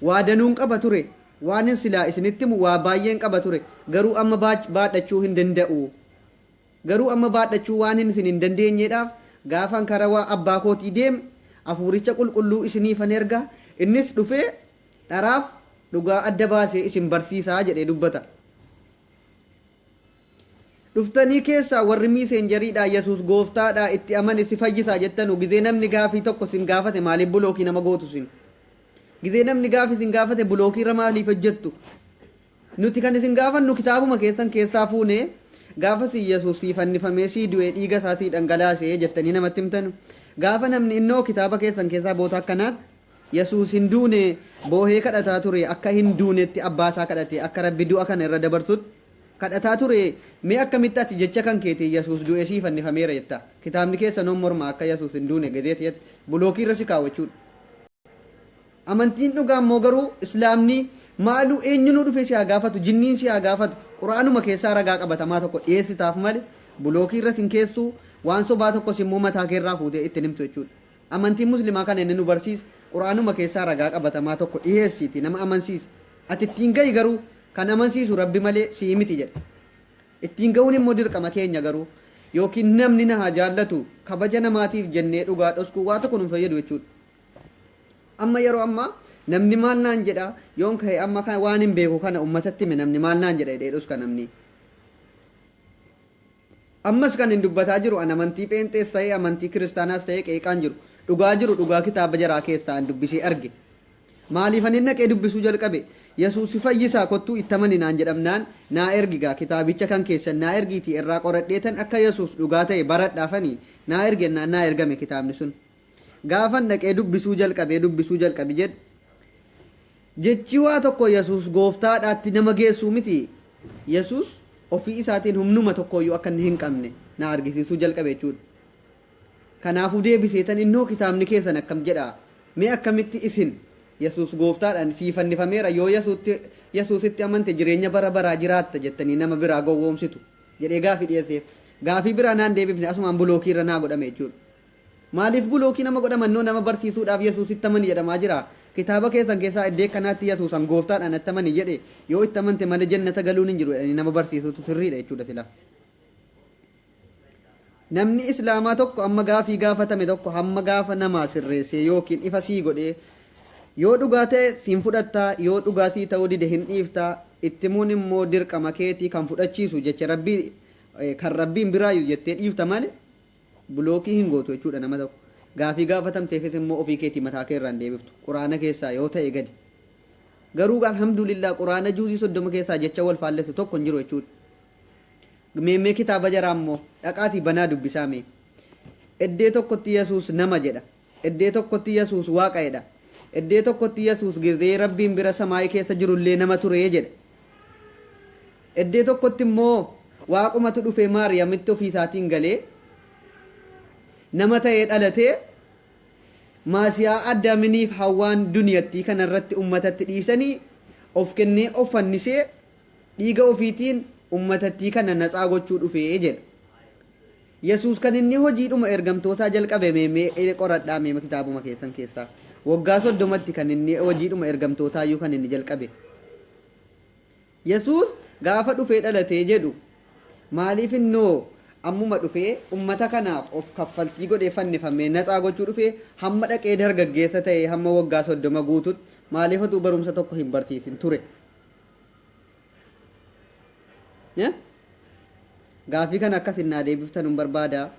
Waa danuun qaba ture, waanin silaa isinitti himu waa baay'een qaba ture, garuu amma baadhachuu hin danda'u. Garuu amma baadhachuu waanin isin hin dandeenyeedhaaf, gaafan kara waa abbaa kootii deeme, Hafuuricha Qulqulluu isiniifan erga, innis dhufee dharaaf dhugaa adda baasee isin barsiisa jedhee dubbata. Dhuftanii keessaa warri miiseenjariidhaa Yesuus gooftaadhaa itti amani si fayyisaa jettanu gizee namni gaafii tokko sin gaafate maaliif bulookii nama gootu sin? Gizee namni gaafii sin gaafate bulookii irra maaliif hojjettu? Nuti kan isin gaafannu kitaabuma keessan keessaa fuunee gaafa si Yesuus sii fannifamee sii du'ee dhiiga isaa sii dhangalaasee jettanii namatti himtanu. Gaafa namni innoo kitaaba keessan keessaa boota akkanaatti Yesuus hin duune, boohee kadhataa ture, akka hin duunetti abbaa isaa kadhate, akka Rabbi du'a kana irra dabarsutti kadhataa ture, mee akkamitti ati jecha kan keetiin Yesuus du'ee sii fannifameera jetta? Kitaabni keessan hoo morma akka Yesuus hin duune gezeeti jette, bulookii irra si kaawu jechuudha. Amantiin dhugaa immoo garuu Islaamni maaluu eenyunuu dhufee si haa gaafatu, jinniin si haa gaafatu, Qur'aanuma keessaa ragaa qabatamaa tokko dhiyeessitaaf malee bulookii irra sin keessuu, waan sobaa tokkos immoo mataa keerraa fuutee itti hin himtu jechuudha. Amantiin Muslimaa kana inni nu barsiise Qur'aanuma keessaa ragaa qabatamaa tokko dhiheessiiti nama amansiisi. Ati ittiin ga'i garuu kan amansiisu Rabbi malee si'i miti jedha. Ittiin ga'uun immoo dirqama keenya garuu yookiin namni na haa jaallatu kabaja namaatiif jennee dhugaa dhoskuu waa tokko nun fayyadu jechuudha. Amma yeroo ammaa namni maal naan jedha yoon ka'e amma waan hin beeku kana ummatatti hime namni maal naan jedha jedhee dhoska namni. Ammas kanin dubbataa jiru an amantii pheenxees ta'ee amantii kiristaanaas ta'ee qeeqaan jiru. Dhugaa jiru dhugaa kitaaba jaraa keessaa an dubbisee arge. Maaliifanin dhaqee dubbisuu jalqabe? Yesuus si fayyisaa kottuu itti amani naan jedhamnaan naa ergi gaa kitaabicha kan keessan naa ergiitii irraa qoradheetan akka Yesuus dhugaa ta'e baradhaafani naa ergi jennaan naa ergame kitaabni sun. Gaafan dhaqee dubbisuu jalqabee dubbisuu jalqabi jedhu jechi waa tokko Yesuus gooftaadhaatti nama geessuu miti. Yesuus ofii isaatiin humnuma tokkooyyuu akka inni hin qabne na argisiisuu jalqabe jechuudha. Kanaafuu deebiseetan innoo kitaabni keessan akkam jedha? Mee akkamitti isin Yesuus gooftaadhaan sii fannifameera yoo Yesuusitti amante jireenya bara baraa jiraatta jettanii nama biraa gowwoomsitu jedhee gaafii dhiyeesseef. Gaafii biraa naan deebifne, asumaan bulookii irra naa godhame jechuudha. Maaliif bulookii nama godha mannoo nama barsiisuudhaaf Yesuusitti amani jedhamaa jira. Kitaaba keessan keessaa iddee akkanaatti Yesuus an gooftaadha natti amani jedhe yoo itti amante malee jannata galuun hin jiru jedhanii nama barsiisuutu sirriidha jechuudha sila. Namni Islaamaa tokko amma gaafii gaafatame tokko hamma gaafa namaa sirreessee yookiin ifa sii godhee yoo dhugaa ta'e siin fudhattaa, yoo dhugaa sii ta'uu dide hin dhiiftaa, itti himuun immoo dirqama keetii kan fudhachiisu jecha Rabbii kan Rabbiin biraayu jettee dhiifta malee Bulookii hin gootu jechuudha nama tokko. Gaafii gaafatamteefis immoo ofii keetii mataa kee irraa hin deebiftu. Qur'aana keessaa yoo ta'e gadi. Garuu alhamdulillah Qur'aana juuzii 30 keessaa jecha wal faallessu tokko hin jiru jechuudha. Meemmee kitaaba jaraa immoo dhaqaatii banaa dubbisaa mee. Eddee tokkotti Yesuus nama jedha. Eddee tokkotti Yesuus Waaqa jedha. Eddee tokkotti Yesuus gizee Rabbiin bira samaayii keessa jirullee nama ture jedha. Eddee tokkotti immoo Waaqumatu dhufee Maariyamitti ofii isaatiin galee nama ta'ee dhalatee maasiyaa Addaaminiif Hawwaan duniyattii kanarratti ummatatti dhiisanii of kennee of fannisee dhiiga ofiitiin ummatattii kana natsaa gochuu dhufee jedha. Yesuus kan inni hojiidhuma ergamtootaa jalqabe mee mee qoradhaa mee kitaabuma keessan keessaa. Waggaa 30tti kan inni hojiidhuma ergamtootaayyuu kan inni jalqabe. Yesuus gaafa dhufee dhalatee jedhu maaliif innoo ammuma dhufee ummata kanaaf of kaffaltii godhee fannifamee natsaa gochuu dhufee hamma dhaqee dargaggeessa ta'ee hamma waggaa 30 guututti maaliif otuu barumsa tokko hin barsiisin ture? Gaaffii kana akkas innaa deebiftan hin barbaada.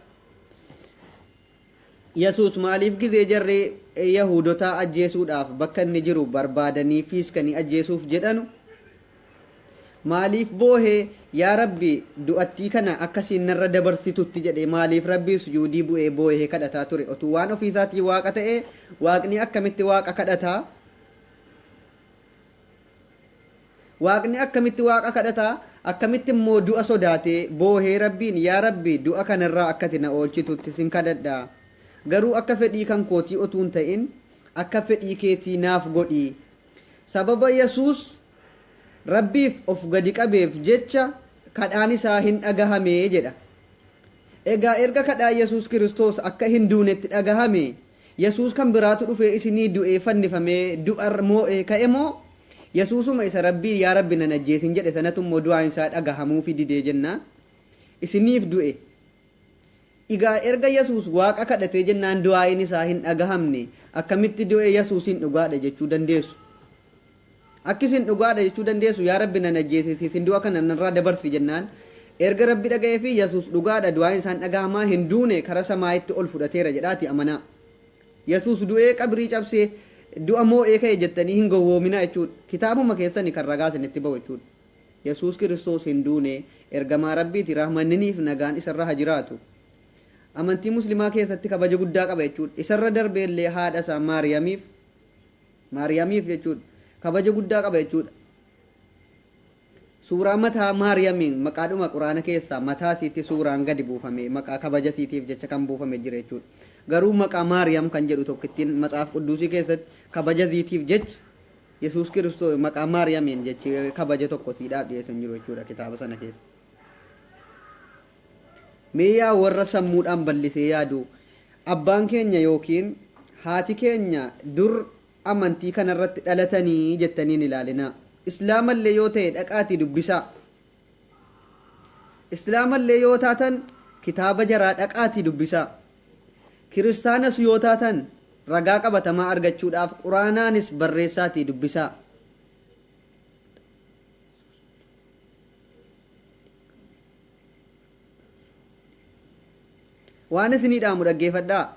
Yesuus maaliif gizee jarri Yahuudotaa ajjeesuudhaaf bakka inni jiru barbaadanii fiiskanii ajjeesuuf jedhanu? Maaliif boohee yaa Rabbi du'attii kana akkasiin narra dabarsitutti jedhee maaliif Rabbii sujuudii bu'ee boohee kadhataa ture? Otuu waan ofiisaatii waaqa ta'ee waaqni akkamitti waaqa kadhataa? Waaqni akkamitti waaqa kadhataa? Akkamitti immoo du'a sodaatee boohee Rabbiin yaa Rabbi du'a kanarraa akkati na oolchitutti sin kadhadha. Garuu akka fedhii kan kootii otuu hin ta'in akka fedhii keetii naaf godhi. Sababa Yesuus Rabbiif of gadi qabeef jecha kadhaan isaa hin dhagahame jedha. Egaa erga kadhaan Yesuus Kiristoos akka hin duunetti dhagahame, Yesuus kan biraatu dhufee isinii du'ee fannifamee du'a moo'ee ka'e moo Yesuusuma isa Rabbiin yaa Rabbi nan ajjeesin jedhe sanatu immoo du'aan isaa dhagahamuufi didee jennaan isiniif du'e. Egaa erga Yesuus Waaqa kadhatee jennaan du'aa'iin isaa hin dhagahamne akkamitti du'e Yesuusiin dhugaadha jechuu dandeessu? Akki isin dhugaadha jechuu dandeessu yaa Rabbi nan ajjeesisi isin du'a kana narraa dabarsi jennaan erga Rabbi dhaga'ee fi Yesuus dhugaadha du'aa'iin isaan dhagahamaa hin duune kara samaayitti ol fudhateera jedhaati amanaa. Yesuus du'ee qabrii cabsee du'a moo'ee ka'e jettanii hin gowwoominaa jechuudha. Kitaabuma keessani kan ragaa isinitti ba'u jechuudha. Yesuus Kiristoos hin duune ergamaa Rabbiiti rahmanniniif nagaan isarra ha jiraatu. Amantii Muslimaa keessatti kabaja guddaa qaba jechuudha. Isarra darbee illee haadha isaa Maariyaamiif jechuudha. Kabaja guddaa qaba jechuudha. Suuraa mataa Maariyaamiin maqaadhuma Quraana keessaa mataa isiitti suuraan gadi buufame maqaa kabaja isiitiif jecha kan buufame jira jechuudha. Garuu maqaa Maariyaam kan jedhu tokkittiin Matsaaf Qudduusii keessatti kabaja isiitiif jecha Yesuus Kiristoos maqaa Maariyaamiin jechi kabaja tokko isiidhaaf dhiyeessan jiru jechuudha kitaaba sana keessa. Mee yaa warra sammuudhaan bal'isee yaadu abbaan keenya yookiin haati keenya dur amantii kanarratti dhalatanii jettanii hin ilaalinaa. Islaamallee yoo ta'e dhaqaatii dubbisaa. Islaamallee yoo taatan kitaaba jaraa dhaqaatii dubbisaa. Kiristaanas yoo taatan ragaa qabatamaa argachuudhaaf Quraanaanis barreessaatii dubbisaa. Waan isinii dhaamu dhaggeeffadhaa.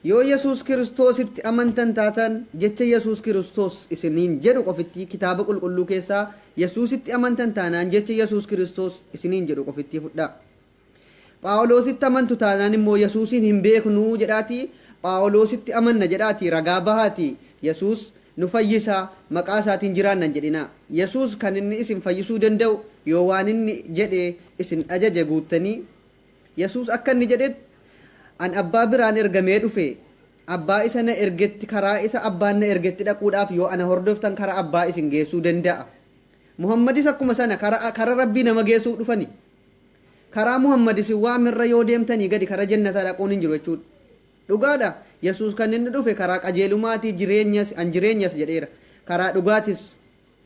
Yoo Yesuus Kiristoositti amantan taatan jecha Yesuus Kiristoos isiniin jedhu qofittii kitaaba qulqulluu keessaa Yesuusitti amantan taanaan jecha Yesuus Kiristoos isiniin jedhu qofittii fudhaa. Phaawuloositti amantu taanaan immoo Yesuusiin hin beeknuu jedhaatii Phaawuloositti amanna jedhaatii ragaa bahaatii Yesuus nu fayyisaa maqaa isaatiin jiraanna hin jedhinaa. Yesuus kan inni isin fayyisuu danda'u yoo waan inni jedhe isin ajaje guuttanii Yesuus akka inni jedhetti an abbaa biraan ergamee dhufe abbaa isa na ergetti karaa isa abbaan na ergetti dhaquudhaaf yoo ana hordoftan karaa abbaa isin geessuu danda'a. Muhammadis akkuma sana kara Rabbii nama geessuuf dhufani. Karaa Muhammad isin waamerra yoo deemtanii gadi kara jennataa dhaquun hin jiru jechuudha. Dhugaadha. Yesuus kan inni dhufe karaa qajeelumaatii jireenyas an jireenyas jedheera. Karaa dhugaatis.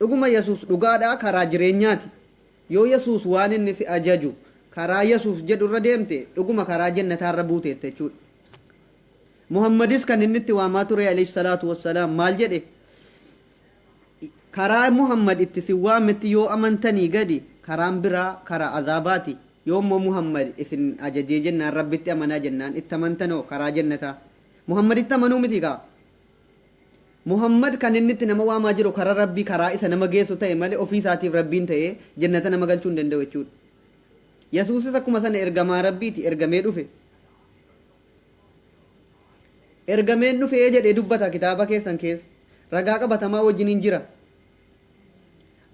Dhuguma Yesuus dhugaadha karaa jireenyaati. Yoo Yesuus waan inni si ajaju karaa Yesuus jedhurra deemte dhuguma karaa jennataarra buuteetta jechuudha. Muhammadis kan inni itti waamaa ture alayhi salaatu wassalaam maal jedhe? Karaa Muhammad itti sin waametti yoo amantanii gadi karaan biraa karaa azaabaati. Yoo immoo Muhammad isin ajajee jennaan Rabbitti amanaa jennaan itti amantanoo karaa jennataa. Muhammaditti amanuu miti kaa. Muhammad kan inni itti nama waamaa jiru karaa Rabbii karaa isa nama geessu ta'e malee ofii isaatiif Rabbiin ta'ee jennata nama galchuu hin danda'u jechuudha. Yesuusis akkuma sana ergamaa Rabbiiti ergamee dhufe. Ergameen dhufee jedhee dubbata kitaaba keessan keessa. Ragaa qabatamaa wajjiniin jira.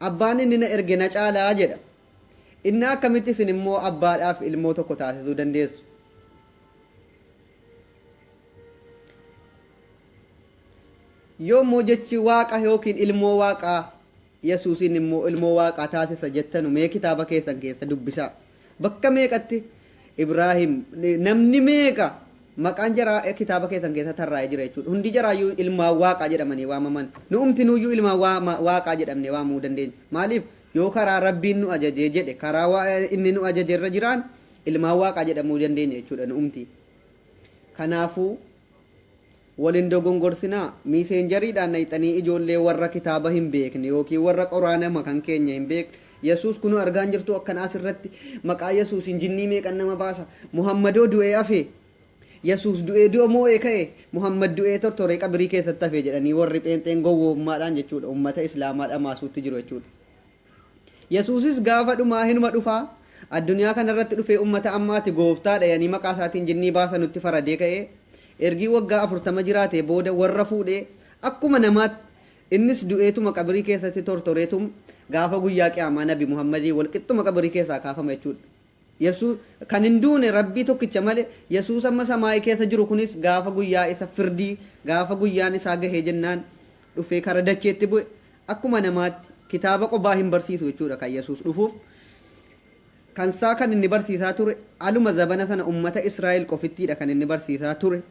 Abbaan inni na erge na caalaa jedha. Inni akkamitti isin immoo abbaadhaaf ilmoo tokko taasisuu dandeessu? Yoo immoo jechi waaqa yookiin ilmoo waaqaa Yesuusiin immoo ilmoo waaqaa taasisa jettanu mee kitaaba keessan keessa dubbisaa. Bakka meeqatti Ibraahim namni meeqa maqaan jaraa kitaaba keessan keessa tarraa'ee jira jechuudha. Hundi jaraayyuu ilmaan waaqaa jedhamanii waamaman. Nu umtinuuyyuu ilmaan waaqaa jedhamnee waamuu dandeenya. Maaliif yoo karaa Rabbiin nu ajajee jedhe karaa inni nu ajaje irra jiraan ilmaan waaqaa jedhamuu dandeenya jechuudha nu umti. Kanaafuu wal hin dogongorsinaa miiseenjariidhaan nayxanii ijoollee warra kitaaba hin beekne yookiin warra qoraanama kan keenya hin beekne Yesuus kunoo argaan jirtu akkana asirratti maqaa Yesuusiin jinnii meeqan nama baasa Muhammadoo du'ee hafe Yesuus du'ee du'a moo'ee ka'e Muhammad du'ee tortoree qabirii keessatti hafe jedhanii warri pheenxeen gowwoommaadhaan jechuudha ummata islaamaa dhamaasuutti jiru jechuudha. Yesuusis gaafa dhumaa hinuma dhufaa. Addunyaa kanarratti dhufee ummata ammaati gooftaadha yani maqaa isaatiin jinnii baasa nutti faradee ka'ee ergii waggaa 40 jiraatee booda warra fuudhee akkuma namaatti innis du'eetuma qabrii keessatti tortoreetum gaafa guyyaa qiyaamaa Nabi Muhammadii walqixxuma qabrii keessaa kaafama jechuudha. Yesuus kan hin duune Rabbii tokkicha malee, Yesuus amma samaayii keessa jiru kunis gaafa guyyaa isa firdii, gaafa guyyaan isaa gahee jennaan dhufee kara dacheetti bu'e akkuma namaatti kitaaba qobaa hin barsiisu jechuudha kan Yesuus dhufuuf. Kan isaa kan inni barsiisaa ture aluma zabana sana ummata Israa'el qofittiidha kan inni barsiisaa ture.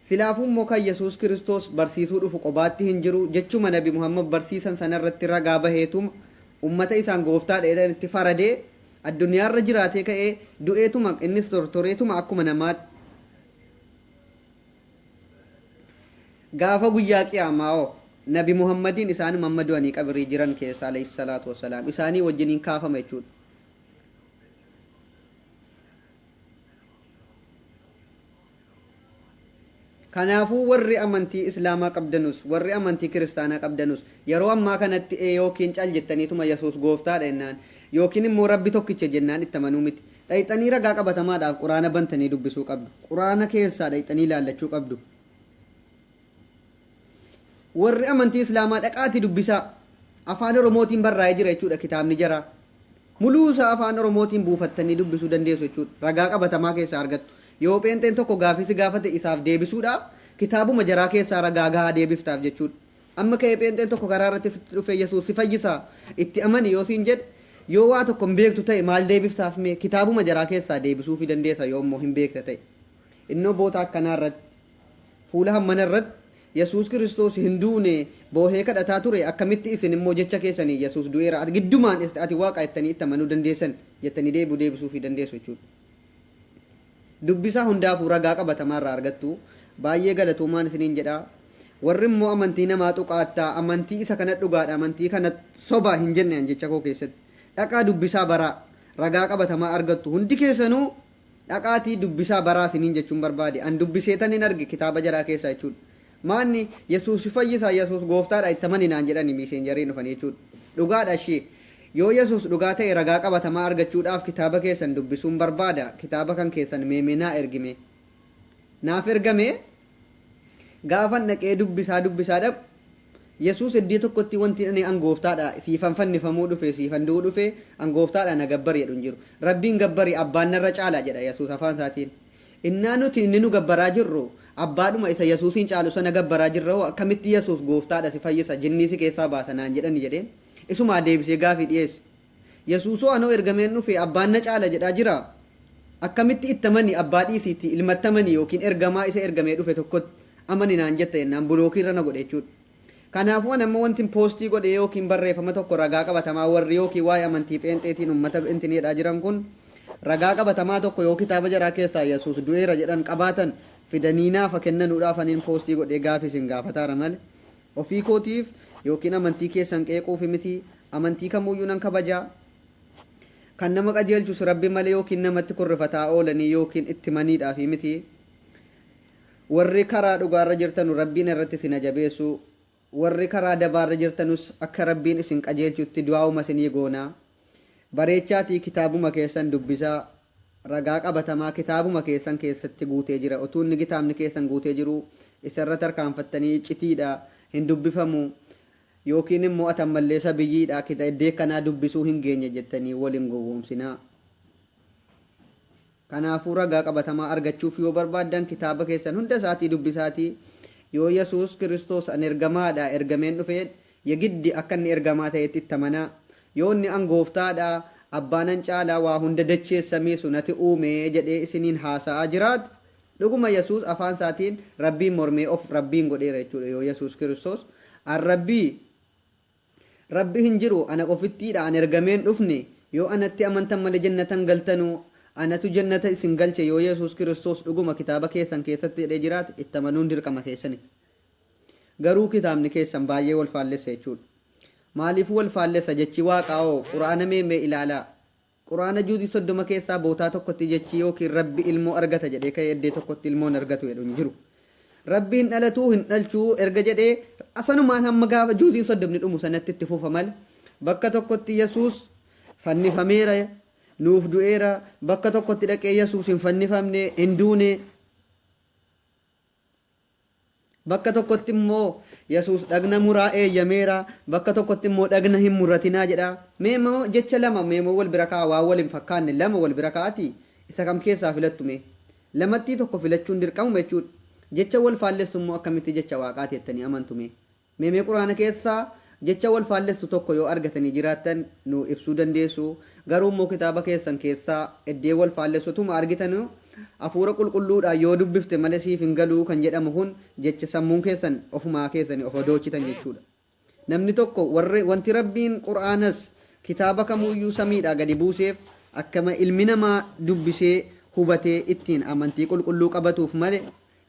Silaafuu immoo kan Yesuus Kiristoos barsiisuu dhufu qobaatti hin jiru, jechuma Nabi Muhammad barsiisan sana irratti ragaa baheetuma ummata isaan gooftaadha jedhanitti faradee addunyaarra jiraatee ka'ee du'eetuma innis tortoreetuma akkuma namaatti gaafa guyyaa qiyaamaa hoo Nabi Muhammadiin isaanuma amma du'anii qabirii jiran keessaa alayhi salaatu wassalaam isaanii wajjiniin kaafama jechuudha. Kanaafuu warri amantii Islaamaa qabdanus, warri amantii Kiristaanaa qabdanus yeroo ammaa kanatti ee yookiin cal jettaniituma Yesuus gooftaadha jennaan yookiin immoo Rabbi tokkicha jennaan itti amanuu miti. Dhayxanii ragaa qabatamaadhaaf Quraana bantanii dubbisuu qabdu. Quraana keessaa dhayxanii ilaallachuu qabdu. Warri amantii Islaamaa dhaqaatii dubbisaa. Afaan Oromootiin barraa'ee jira jechuudha kitaabni jaraa. Muluu isaa afaan Oromootiin buufattanii dubbisuu dandeessu jechuudha. Ragaa qabatamaa keessaa argattu. Yoo pheenxeen tokko gaafii si gaafate isaaf deebisuudhaaf kitaabuma jaraa keessaa ragaa gahaa deebiftaaf jechuudha. Amma ka'ee pheenxeen tokko karaa irratti sitti dhufee Yesuus si fayyisaa itti amani yoo siin jedhe, yoo waa tokko hin beektu ta'e maal deebiftaaf mee? Kitaabuma jaraa keessaa deebisuufii dandeessa yoo immoo hin beekta ta'e. Innoo boota akkanaa irratti, fuula hammana irratti Yesuus Kiristoos hin duune boohee kadhataa ture, akkamitti isin immoo jecha keessaniin Yesuus du'eera ati giddumaan ati Waaqa jettanii itti amanuu dandeessan jettanii deebi'u deebisuufii dandeessu jechuudha. Dubbisaa, hundaafuu ragaa qabatamaa irraa argattu. Baay'ee galatoomaan isiniin jedha. Warri immoo amantii namaa tuqaattaa, amantii isa kana dhugaadha, amantii kana soba hin jenne an jecha koo keessatti. Dhaqaa dubbisaa baraa, ragaa qabatamaa argattu hundi keessanuu. Dhaqaatii dubbisaa baraa isiniin jechuun barbaade. An dubbiseetan hin arge kitaaba jaraa keessaa jechuudha. Maanni Yesuus si fayyisaa, Yesuus gooftaadha itti amani naan jedhani miiseenjariin dhufanii jechuudha. Dhugaadha ishii. Yoo Yesuus dhugaa ta'e ragaa qabatamaa argachuudhaaf kitaaba keessan dubbisuun barbaada. Kitaaba kan keessan meemee naa ergime. Naaf ergame. Gaafan dhaqee dubbisaa dubbisaa dhaqu, Yesuus iddoo tokkotti wanti ani an gooftaadha siifan fannifamuu dhufe, siifan du'uu dhufe, an gooftaadha na gabbari jedhu hin jiru. Rabbiin gabbari, abbaan narra caala jedha Yesuus afaan isaatiin. Innaa nuti inni nu gabbaraa jirru abbaadhuma isa Yesuusiin caalu sana gabbaraa jirra, hoo akkamitti Yesuus gooftaadha si fayyisa, jinnii si keessaa baasa naan jedhani jedheen. Isumaa deebisee gaafii dhiyeesse. Yesuusoo anoo ergameen dhufe abbaan na caala jedhaa jira. Akkamitti itti amani, abbaa dhiisiitti ilmatti amani yookiin ergamaa isa ergamee dhufe tokkotti amani naan jetta jennaan bulookii irra na godhe jechuudha. Kanaafuu an amma wantin poostii godhe yookiin barreeffama tokko ragaa qabatamaa warri yookiin waa'ee amantii pheenxeetiin uummata intin jedhaa jiran kun ragaa qabatamaa tokko yoo kitaaba jaraa keessaa Yesuus du'eera jedhan qabaatan fidanii naafa kennanuudhaaf aniin poostii godhee gaafii isin gaafataara malee ofii kootiif yookiin amantii keessan qeequufi miti. Amantii kamuuyyuu nan kabaja. Kan nama qajeelchus Rabbi malee yookiin namatti kurrifataa oolanii yookiin itti maniidhaafi miti. Warri karaa dhugaarra jirtanu Rabbiin irratti isin haa jabeessu. Warri karaa dabaarra jirtanus akka Rabbiin isin qajeelchutti du'aa'uma isinii goona. Bareechaatii kitaabuma keessan dubbisaa. Ragaa qabatamaa kitaabuma keessan keessatti guutee jira. Utuu inni kitaabni keessan guutee jiru isarra tarkaanfattanii iccitiidha, hin dubbifamu, yookiin immoo ati ammallee sabiyyiidha, kita iddee kanaa dubbisuu hin geenye jettanii wal hin gowwoomsinaa. Kanaafuu ragaa qabatamaa argachuuf yoo barbaaddan kitaaba keessan hunda isaatii dubbisaatii yoo Yesuus Kiristoos an ergamaadha, ergameen dhufe yegiddi akka inni ergamaa ta'etti itti amanaa. Yoo inni an gooftaadha, abbaa nan caalaa, waa hunda dachees samiisu nati uume jedhee isiniin haasa'aa jiraate, dhuguma Yesuus afaan isaatiin Rabbiin mormee of Rabbiin godheera jechuudha. Yoo Yesuus Kiristoos an Rabbii, Rabbi hin jiru ana qofittiidha, an ergameen dhufne, yoo anatti amantan malee jannatan galtanu, anatu jannata isin galche, yoo Yesuus Kiristoos dhuguma kitaaba keessan keessatti jedhee jiraate itti amanuun dirqama keessani. Garuu kitaabni keessan baay'ee wal faallessa jechuudha. Maaliif wal faallessa? Jechi Waaqaa hoo Qur'aana mee mee ilaalaa. Qur'aana juuzii 30 keessaa bootaa tokkotti jechi yookiin Rabbi ilmoo argata jedhee ka'ee eddee tokkotti ilmoo hin argatu jedhu hin jiru. Rabbi hin dhalatuu hin dhalchuu erga jedhee sanumaan hamma gaafa juuziin soddomni dhumu sanatti itti fufa male. Bakka tokkotti Yesuus fannifameera, nuuf du'eera. Bakka tokkotti dhaqee Yesuus hin fannifamne, hin duune. Bakka tokkotti immoo Yesuus dhagna muraa eeyyameera, bakka tokkotti immoo dhagna hin muratinaa jedha. Mee immoo jecha lama mee immoo wal bira kaa'a, waan wal hin fakkaanne lama wal bira kaa'atii isa kam keessaa filattu mee? Lamattii tokko filachuun dirqamuma jechuudha. Jecha wal faallessu immoo akkamitti jecha waaqaati jettanii amantu mee? Mee mee Qur'aana keessaa jecha wal faallessu tokko yoo argatanii jiraattan nuu ibsuu dandeessu. Garuu immoo kitaaba keessan keessaa eddee wal faallessu otuma argitanu hafuura qulqulluudhaan yoo dubbifte malee siif hin galuu kan jedhamu kun jecha sammuun keessan ofumaa keessanii of odoochitan jechuudha. Namni tokko warri wanti Rabbiin Qur'aanas kitaaba kamuuyyuu samiidhaa gadi buuseef akkama ilmi namaa dubbisee hubatee ittiin amantii qulqulluu qabatuuf malee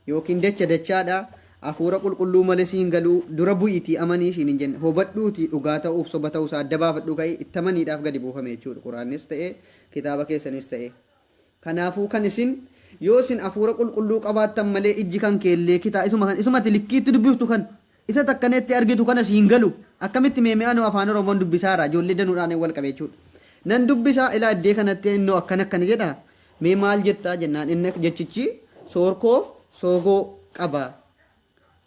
Yookiin dacha dachaadha, Hafuura Qulqulluu malee siin galuu, dura bu'iitii amanii siin hin jenne. Hubadhuutii dhugaa ta'uuf soba ta'uu isaa adda baafadhuu ka'ii itti amaniidhaaf gadi buufame jechuudha. Qur'aannis ta'ee kitaaba keessanis ta'ee. Kanaafuu kan isin yoo isin Hafuura Qulqulluu qabaattan malee ijji kan keellee kitaa isuma kan isumati likkiitti dubbiftu kan isa takkaneetti argitu kana siin galu akkamitti meemee anoo afaan Oromoon dubbisaara ijoollee danuudhaan wal qabe jechuudha. Nan dubbisaa ilaa iddee kanatti innoo akkana akkana jedha Mee maal jettaa jennaan inni jechichi soorkoof soogoo qaba.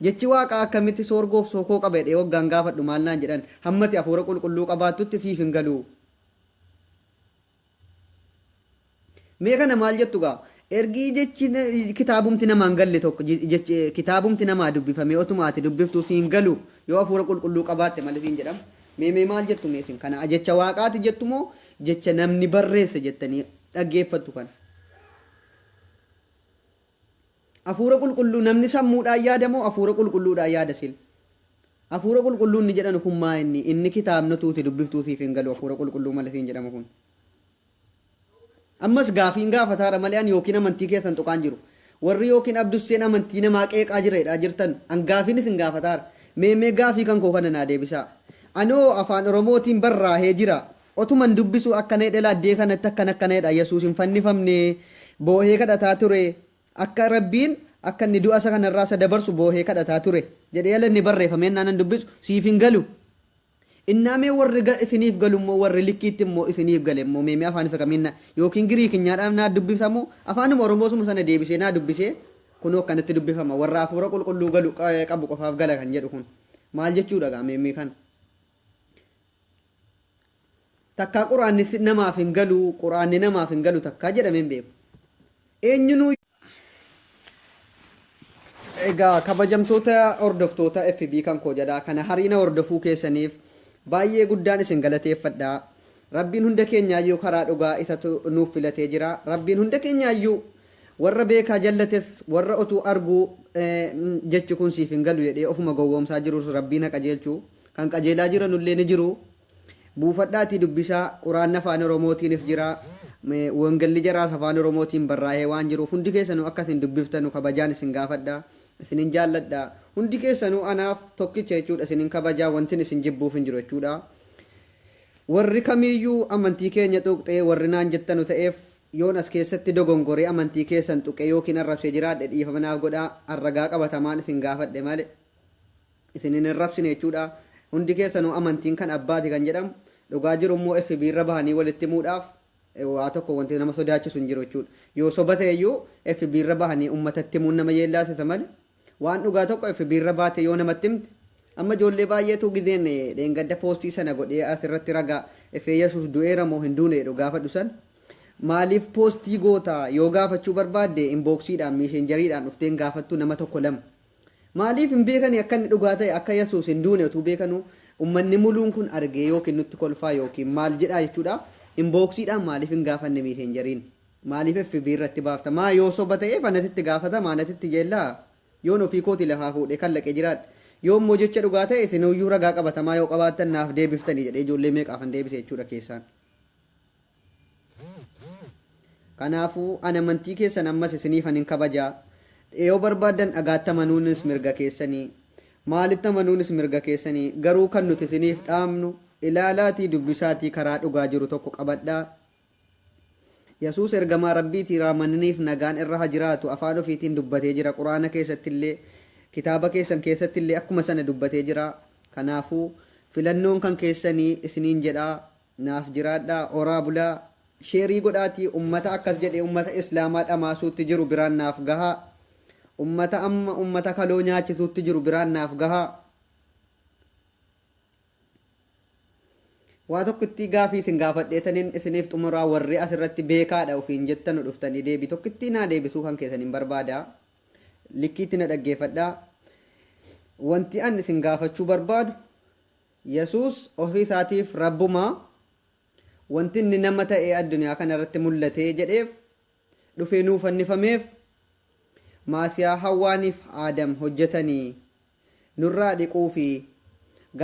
Jechi waaqaa akkamitti soorgoof sookoo qaba jedhee waggaan gaafadhu maal naan jedhan hammati hafuura qulqulluu qabaattutti siif hin galu. Mee kana maal jettu gaa? Ergii jechi kitaabumti namaan galle tokko jechi kitaabumti namaa dubbifamee otuma ati dubbiftuu siin galu yoo hafuura qulqulluu qabaatte malee siin jedhamu. Mee mee maal jettu mee isin kana jecha waaqaati jettu moo jecha namni barreesse jettanii dhaggeeffattu kana. Hafuura qulqulluu namni sammuudhaan yaada moo hafuura qulqulluudhaan yaada sil? Hafuura qulqulluu inni jedhanu kun maa inni? Inni kitaabni utuuti dubbiftuu siif hin galu hafuura qulqulluu malee siin jedhama kun. Ammas gaafiin gaafataara malee ani yookiin amantii keessan tuqaan jiru. Warri yookiin Abdusseen amantii namaa qeeqaa jira jedhaa jirtan an gaafiin isin gaafataara. Mee mee gaafii kan koo kana naa deebisaa. Anoo afaan Oromootiin barraahee jira. Otuman dubbisuu akkana jedhe laa addee kanatti akkana akkana jedha Yesuus hin fannifamne boohee kadhataa ture akka Rabbiin akka inni du'a isa kanarraa isa dabarsu boohee kadhataa ture jedhee ala inni barreeffamee ennaa nan dubbisu siif hin galu. Innaa mee warri isiniif galu immoo warri likkiitti immoo isiniif gale immoo mee mee afaan isa kamiin na yookiin Giriikinyaadhaan naa dubbisa moo afaanuma Oromoosuma sana deebisee naa dubbisee kunoo akkanatti dubbifama warra hafuura qulqulluu galu qabu qofaaf gala kan jedhu kun maal jechuudha gaa mee mee kana. Takkaa quraanni namaaf hin galu, quraanni namaaf hin galu takkaa jedhamee hin beeku. Eenyunuu Egaa kabajamtoota hordoftoota FB kan koo jedha kana hariina hordofuu keessaniif baay'ee guddaan isin galateeffadha. Rabbiin hunda keenyaayyuu karaa dhugaa isatu nuuf filatee jira. Rabbiin hunda keenyaayyuu warra beekaa jallates warra otuu arguu jechi kun siif hin galu jedhee ofuma gowwoomsaa jirus Rabbiin ha qajeelchu. Kan qajeelaa jiranullee ni jiru. Buufadhaatii dubbisaa. Quraanni afaan Oromootiinis jira. Wongelli jaraas afaan Oromootiin barraa'ee waan jiruuf hundi keessanuu akka isin dubbiftanu kabajaan isin gaafadha. Isinin jaalladha. Hundi keessanuu anaaf tokkicha jechuudha. Isinin kabajaa wantin isin jibbuuf hin jiru jechuudha. Warri kamiiyyuu amantii keenya tuqxee warri naan jettanu ta'eef yoon as keessatti dogongoree amantii keessan tuqee yookiin arrabsee jiraadhe dhiifama naaf godhaa. An ragaa qabatamaan isin gaafadhe malee. Isin hin arrabsine jechuudha. Hundi keessanuu amantiin kan abbaati kan jedhamu dhugaa jiru immoo FB irra bahanii walitti himuudhaaf waa tokko wanti nama sodaachisu hin jiru jechuudha. Yoo soba ta'e iyyuu FB irra bahanii uummatatti himuun nama yeellaasisa malee waan dhugaa tokko FB irra baate yoo namatti himte amma ijoollee baay'eetu gizeen dheengadda poostii sana godhee asirratti ragaa FA Yesuus du'eera moo hin duune jedhu gaafadhu san maaliif poostii goota yoo gaafachuu barbaadde inbooksiidhaan miiseenjariidhaan dhufteen gaafattu nama tokko lama Maaliif hin beekani akka inni dhugaa ta'e akka Yesuus hin duune utuu beekanuu ummanni muluun kun argee yookiin nutti kolfaa yookiin maal jedhaa jechuudha inbooksiidhaan maaliif hin gaafanne miiseenjariin maaliif FB irratti baafta maa yoo soba ta'eef anatitti gaafatama anatitti jeellaa yoon ofii kooti lafaa fuudhee kallaqee jiraadhe yoo immoo jecha dhugaa ta'e isinuyyuu ragaa qabatamaa yoo qabaattan naaf deebiftanii jedhee ijoollee meeqaafan deebise jechuudha keessaan. Kanaafuu ani amantii keessan ammas isiniifan hin kabaja. Yoo barbaaddan dhagaatti amanuunis mirga keessanii. Maalitti amanuunis mirga keessanii. Garuu kan nuti isiniif dhaamnu ilaalaatii dubbisaatii karaa dhugaa jiru tokko qabadhaa. Yesuus ergamaa Rabbiitii raamaniniif nagaan irra ha jiraatu afaan ofiitiin dubbatee jira. Quraana keessattillee kitaaba keessan keessattillee akkuma sana dubbatee jira. Kanaafuu Filannoon kan keessanii isiniin jedhaa naaf jiraadhaa horaa bulaa sheerii godhaatii ummata akkas jedhee ummata islaamaa dhamaasuutti jiru biraan naaf gahaa. Ummata amma ummata kaloo nyaachisuutti jiru biraan naaf gahaa. Waa tokkittii gaafii isin gaafadheetaniin isiniif xumuraa warri asirratti beekaadha ofiin jettanu dhuftanii deebii tokkittii naa deebisuu kan keessan hin barbaada. Likkiitti na dhaggeeffadhaa. Wanti an isin gaafachuu barbaadu Yesuus ofii isaatiif rabbumaa wanti inni nama ta'ee addunyaa kana irratti mul'atee jedheef dhufee nuu fannifameef maasiyaa Hawwaaniif Aadam hojjetanii nurraa dhiquufi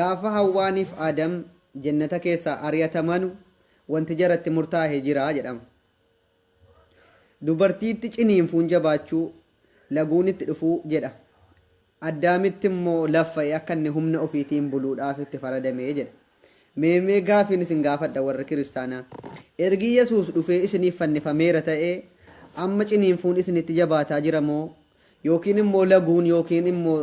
gaafa Hawwaaniif Aadam jennata keessaa ari'atamanu wanti jaratti murtaahe jira jedhama. Dubartiitti ciniinfuun jabaachuu, laguun itti dhufuu jedha. Addaamitti immoo laffa'ee akka inni humna ofiitiin buluudhaaf itti faradame jedha. Mee mee gaafiin isin gaafadha warri kiristaanaa. Ergi Yesuus dhufee isiniif fannifameera ta'ee amma ciniinfuun isinitti jabaataa jira moo yookiin immoo laguun yookiin immoo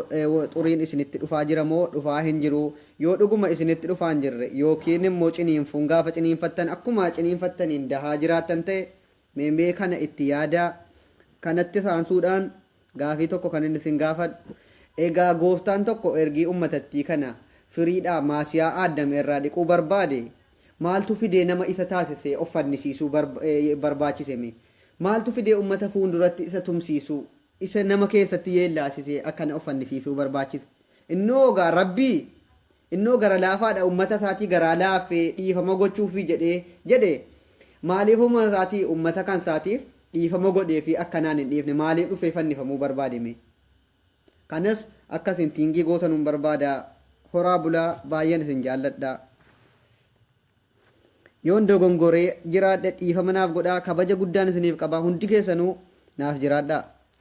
xuriin isinitti dhufaa jira moo dhufaa hin jiru? Yoo dhuguma isinitti dhufaa hin jirre yookiin immoo ciniinfuun gaafa ciniinfattan akkuma ciniinfattaniin dahaa jiraattan ta'e mee mee kana itti yaadaa. Kanatti saansuudhaan gaafii tokko kan inni isin gaafadhu. Egaa gooftaan tokko ergii ummatattii kana firiidhaa maasiyaa Addam irraa dhiquu barbaade maaltu fidee nama isa taasisee of fannisiisuu barbaachise mee? Maaltu fidee ummata fuulduratti isa tumsiisuu, isa nama keessatti yeellaasisee akkana of fannisiisuu barbaachise? Innoo egaa Rabbii innoo gara laafaadha ummata isaatii garaa laaffee dhiifama gochuufii jedhee jedhe maaliif ummata isaatii ummata kan isaatiif dhiifama godhee fi akkanaan hin dhiifne maaliif dhufee fannifamuu barbaade mee? Kanas akka isin tiingii gootanuun barbaada. Horaa bulaa baay'een isin jaalladha. Yoon dogongoree jiraadhe dhiifama naaf godhaa kabaja guddaan isiniif qaba hundi keessanuu naaf jiraadhaa.